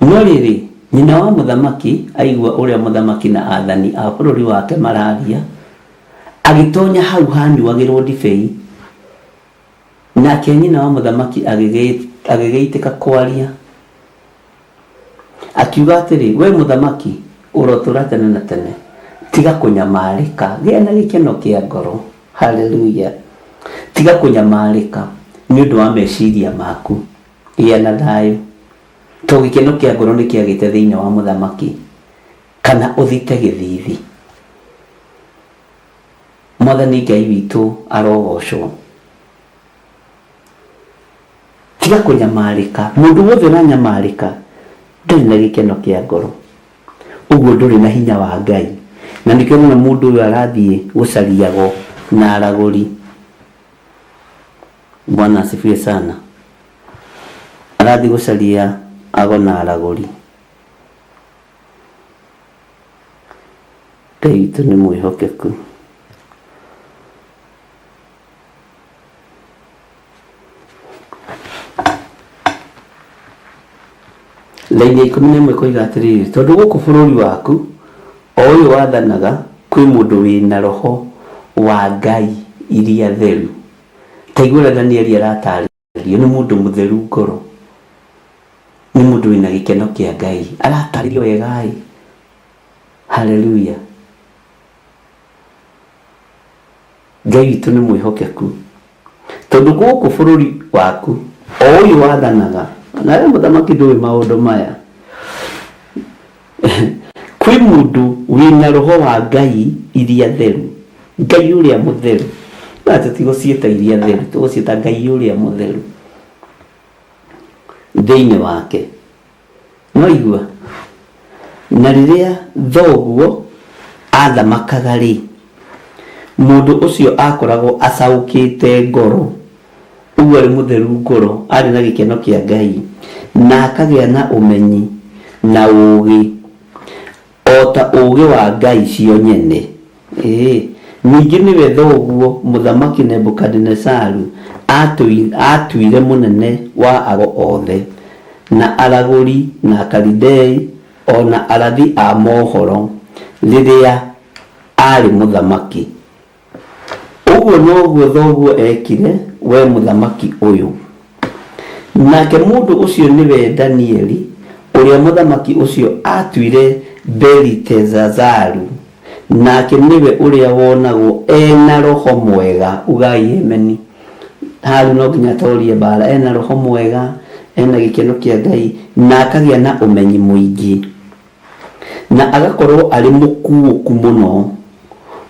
No rĩrĩ, nyina wa mũthamaki aigua ũrĩa mũthamaki na aathani a bũrũri wake maraaria, agĩtonya hau haanyuagĩrwo ndibei. Nake nyina wa mũthamaki agĩgĩitĩka kwaria, akiuga atĩrĩ, Wee mũthamaki, ũrotũũra tene na tene. Tiga kũnyamarĩka, gĩa na gĩkeno kĩa ngoro. Haleluya! Tiga kũnyamarĩka nĩ ũndũ wa meciria maku, gĩa na thayũ. Tondũ gĩkeno kĩa ngoro nĩ kĩagĩte thĩinĩ wa mũthamaki, kana ũthite gĩthiithi. Mwathani Ngai witũ arogocwo. Tiga kũnyamarĩka. Mũndũ wothe ũranyamarĩka ndarĩ na gĩkeno kĩa ngoro. Ũguo ndũrĩ na hinya wa Ngai. Na nĩkĩo ũrona mũndũ ũyũ arathiĩ gũcaria ago na aragũri. Bwana asifiwe sana. Arathiĩ gũcaria ago na aragũri. Ngai witũ nĩ mwĩhokeku. Raini ya 11 koiga atĩrĩrĩ, tondũ gũkũ bũrũri waku o ũyũ wathanaga kwĩ mũndũ wĩna roho wa ngai iria theru. Ta igua ũrĩa Danieli aratarĩrio, nĩ mũndũ mũtheru ngoro, nĩ mũndũ wĩna gĩkeno kĩa Ngai, aratarĩrio wega ĩ. Haleluya. Ngai witũ nĩ mwĩhokeku, tondũ gũkũ bũrũri waku o ũyũ wathanaga, nawe mũthamaki ndũĩ maũndũ maya, kwĩ mũndũ wĩna roho wa ngai iria theru, Ngai ũrĩa mũtheru. Na tũtigũciĩta iria theru, tũgũciĩta Ngai ũrĩa mũtheru thĩinĩ wake. No igua, na rĩrĩa thoguo aathamakaga-rĩ, mũndũ ũcio aakoragwo acaũkĩte ngoro, ũguo arĩ mũtheru ngoro, arĩ na gĩkeno kĩa Ngai, na akagĩa na ũmenyi na ũũgĩ, o ta ũũgĩ wa ngai cio nyene. Ĩĩ, ningĩ nĩwe thoguo, Mũthamaki Nebukadinezaru, aatuire mũnene wa ago othe, na aragũri, na Akalidei, o na arathi a mohoro, rĩrĩa aarĩ mũthamaki. Ũguo noguo thoguo eekire, wee mũthamaki ũyũ. Nake mũndũ ũcio nĩwe Danieli, ũrĩa mũthamaki ũcio aatuire Beliteshazaru, nake nĩwe ũrĩa wonagwo e na roho mwega, ugai ameni. Haha rĩu no nginya atorie mbara, e na roho mwega, e na gĩkeno kĩa Ngai, na akagĩa na ũmenyi mũingĩ. Na agakorwo arĩ mũkuũku mũno.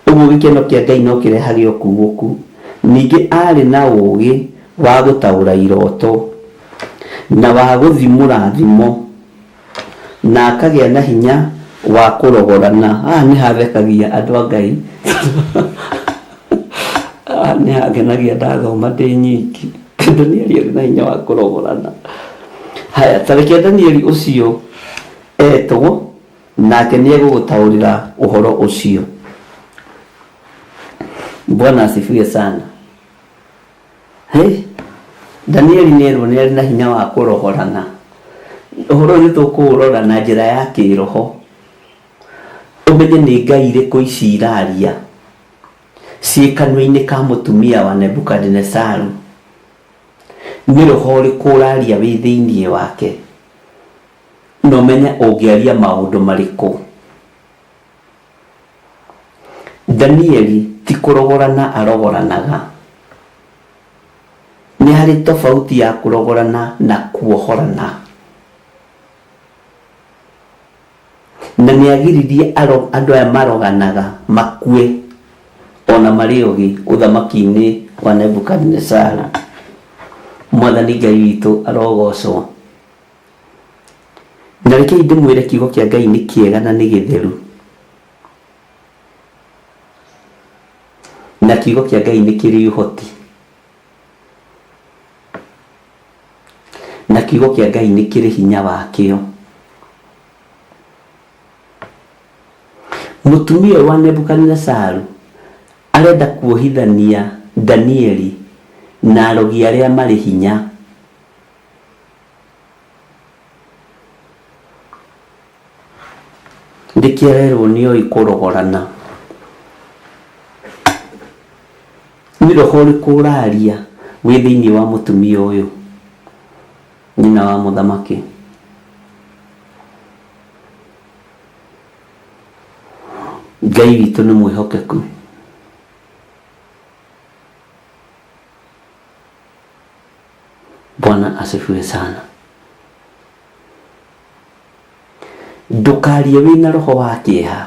Ũguo gĩkeno kĩa Ngai no kĩrehage ũkuũku. Ningĩ aarĩ na ũũgĩ wa gũtaũra iroto, na wa gũthimũra thimo, na akagĩa na hinya wa kũrogorana. Haha nĩ hathekagia andũ a Ngai. Haha nĩ hangenagia ndathoma ndĩ nyiki. Danieli arĩ na hinya wa kũrogorana. Haya, ta reke Danieli ũcio etwo, nake nĩegũgũtaũrĩra ũhoro ũcio. Bwana asifiwe sana. Hey, Danieli nĩerwo nĩ arĩ na hinya wa kũrogorana. Ũhoro ũyũ nĩtũkũũrora na njĩra ya kĩroho, ũmenye nĩ ngai irĩkũ ici iraria ciĩ kanua-inĩ ka mũtumia wa Nebukadinesaru. Nĩ roho ũrĩkũ ũraria wĩ thĩiniĩ wake, na ũmenye ũngĩaria maũndũ marĩkũ. Danieli ti kũrogorana arogoranaga. Nĩ harĩ tofauti ya kũrogorana na kuohorana. Na nĩ agiririe andũ aya maroganaga makue ona marĩ ogĩ ũthamaki-inĩ wa Nebukadinesaru. Mwathani Ngai witũ arogocwo. Na rekei ndĩmwĩre kiugo kĩa Ngai nĩ kĩega na nĩ gĩtheru. Na kiugo kĩa Ngai nĩ kĩrĩ ũhoti. Na kiugo kĩa Ngai nĩ kĩrĩ hinya wakĩo. Mũtumia ũyũ wa Nebukadinesaru arenda kuohithania Danieli na arogi arĩa marĩ hinya. Nĩkĩo arerwo nĩoĩ kũrogorana. Nĩ roho ũrĩkũ ũraria wĩ thĩinĩ wa mũtumia ũyũ, nyina wa mũthamaki? Ngai witũ nĩ mwĩhokeku. Bwana asifiwe sana. Ndũkarie wĩna roho wa kĩeha,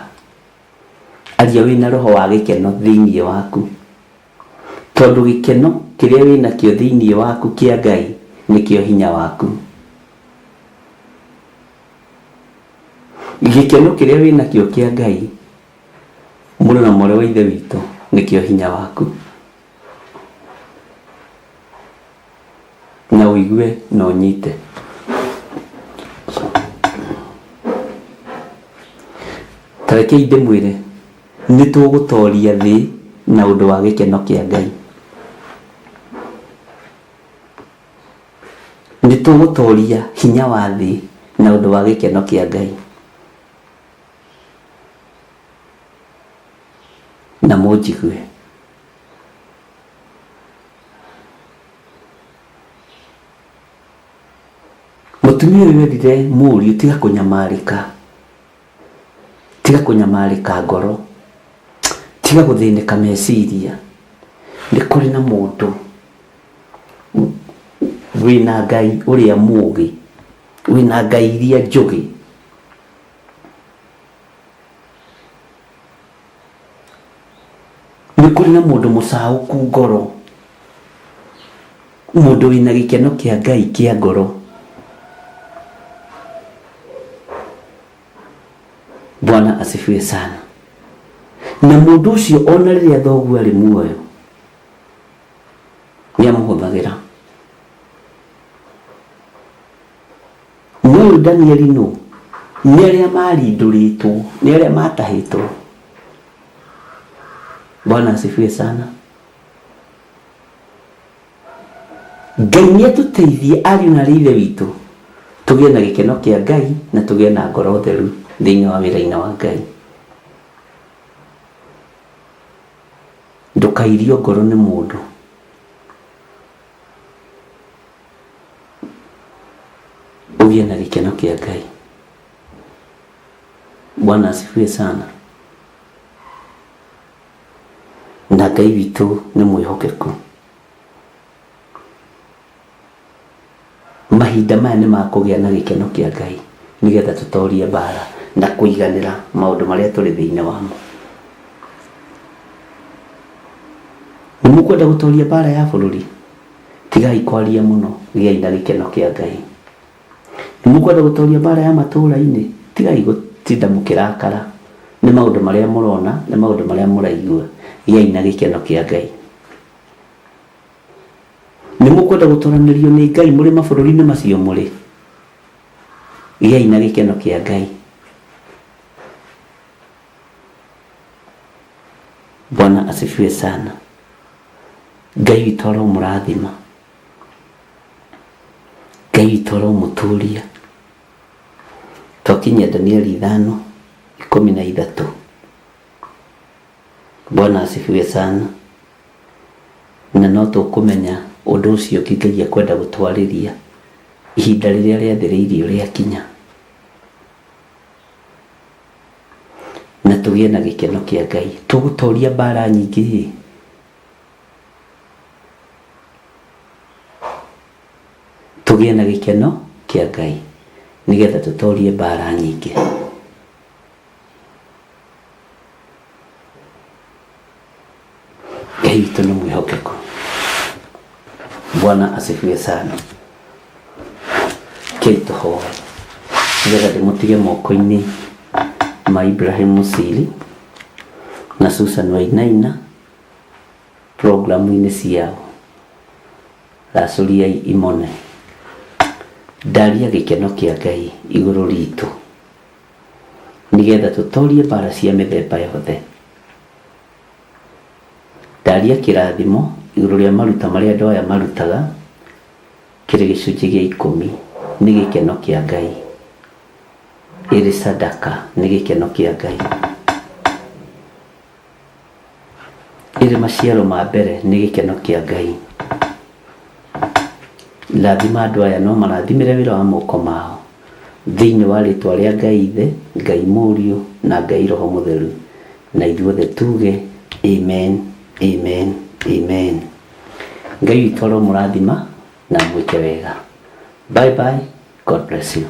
aria wĩna roho wa gĩkeno thĩinĩ waku, tondũ gĩkeno kĩrĩa wĩnakĩo thĩinĩ waku kĩa Ngai nĩkĩo hinya waku. Gĩkeno kĩrĩa wĩnakĩo kĩa Ngai, mũrũ na mwarĩ wa Ithe witũ, nĩkĩo hinya waku. Na ũigue na ũnyite. Ta rekei ndĩmwĩre, Nĩ tũgũtoria thĩ na ũndũ wa gĩkeno kĩa Ngai. Nĩ tũgũtoria hinya wa thĩ na ũndũ wa gĩkeno kĩa Ngai. Na mũnjigue. Mũtumia ũyũ erire mũriũ tiga kũnyamarĩka, tiga kũnyamarĩka ngoro, tiga gũthĩnĩka meciria. Nĩ kũrĩ na mũndũ wĩna Ngai ũrĩa mũũgĩ, wĩna Ngai iria njũgĩ. Nĩ kũrĩ na mũndũ mũcaũku ngoro, mũndũ wĩna gĩkeno kĩa Ngai kĩa ngoro. Bwana asifiwe sana. Na mũndũ ũcio ona rĩrĩa thoguo arĩ muoyo nĩ amũhũthagĩra. No ũyũ Danieli nũ? Nĩ arĩa marindũrĩtwo, nĩ arĩa matahĩtwo. Bwana asifiwe sana. Ngai nĩ atũteithie ariũ na arĩ ithe witũ tũgĩe na gĩkeno kĩa Ngai na tũgĩe na ngoro theru thĩinĩ wa wĩra-inĩ wa Ngai. Ndũkairio ngoro nĩ mũndũ. Ũgĩe na gĩkeno kĩa Ngai. Bwana asifiwe sana. Na Ngai witũ nĩ mwĩhokeku. Mahinda maya nĩ ma kũgĩa na gĩkeno kĩa Ngai nĩgetha tũtorie mbara na kũiganĩra maũndũ marĩa tũrĩ thĩinĩ wamo. Nĩ mũkwenda gũtoria mbara ya bũrũri? Tigai kwaria mũno, gĩai na gĩkeno kĩa Ngai. Nĩ mũkwenda gũtoria mbara ya matũũra-inĩ? Tigai gũtinda mũkĩrakara nĩ maũndũ marĩa mũrona, nĩ maũndũ marĩa mũraigua. Gĩai na gĩkeno kĩa Ngai. Nĩ mũkwenda gũtoranĩrio nĩ Ngai mũrĩ mabũrũri-inĩ macio mũrĩ? Gĩai na gĩkeno kĩa Ngai. Bwana asifiwe sana. Ngai witũ aromũrathima. Ngai witũ aromũtũria. Twakinyia Danieli 5:13. Bwana asifiwe sana. Na no tũkũmenya ũndũ ũcio ũngĩ Ngai ekwenda gũtwarĩria ihinda rĩrĩa rĩathĩrĩirio rĩakinya. Na tũgĩe na gĩkeno kĩa Ngai. Tũgũtoria mbara nyingĩ ĩ. Tũgĩe na gĩkeno kĩa Ngai nĩgetha tũtorie mbara nyingĩ. Ngai witũ nĩ mwĩhokeku. Bwana asifiwe sana. Kei tũhoe nĩgetha ndĩmũtige moko-inĩ ma Ibrahim Musili na Susan Wainaina programu-inĩ ciao. Racũriai imone. Ndaria gĩkeno kĩa Ngai igũrũ ritũ nĩgetha tũtorie mbara cia mĩthemba yothe. Ndaria kĩrathimo igũrũ rĩa maruta marĩa andũ aya marutaga kĩrĩ gĩcunjĩ gĩa ikũmi nĩ gĩkeno kĩa Ngai. Ĩrĩ sadaka nĩ gĩkeno kĩa Ngai. Ĩrĩ maciaro ma mbere nĩ gĩkeno kĩa Ngai. Rathima andũ aya no marathimĩre wĩra wa moko mao thĩinĩ wa rĩtwa rĩa Ngai Ithe, Ngai Mũriũ na Ngai Roho Mũtheru. Na ithuothe tuge amen, amen, amen. Ngai witũ aromũrathima na amwĩke wega. Bye bye. God bless you.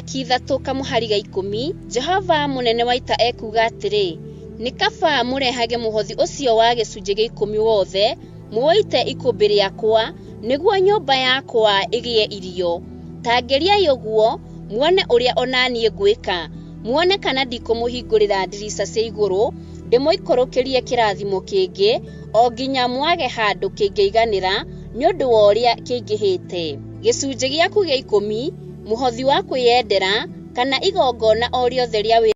Malaki 3 kamũhari ga 10, Jehova mũnene wa ita ekuuga atĩrĩ, nĩ kaba mũrehage mũhothi ũcio wa gĩcunjĩ gĩa 10 wothe, mũũite ikũmbĩ rĩakwa, nĩguo nyũmba yakwa ĩgĩe irio. Ta ngeriai ũguo, muone ũrĩa o na niĩ ngwĩka, muone kana ndikũmũhingũrĩra ndirica cia igũrũ, ndĩmũikũrũkĩrie kĩrathimo kĩngĩ, o nginya mwage handũ kĩngĩiganĩra nĩ ũndũ wa ũrĩa kĩingĩhĩte. Gĩcunjĩ gĩaku gĩa 10, mũhothi wa kwĩyendera, kana igongona o rĩothe rĩa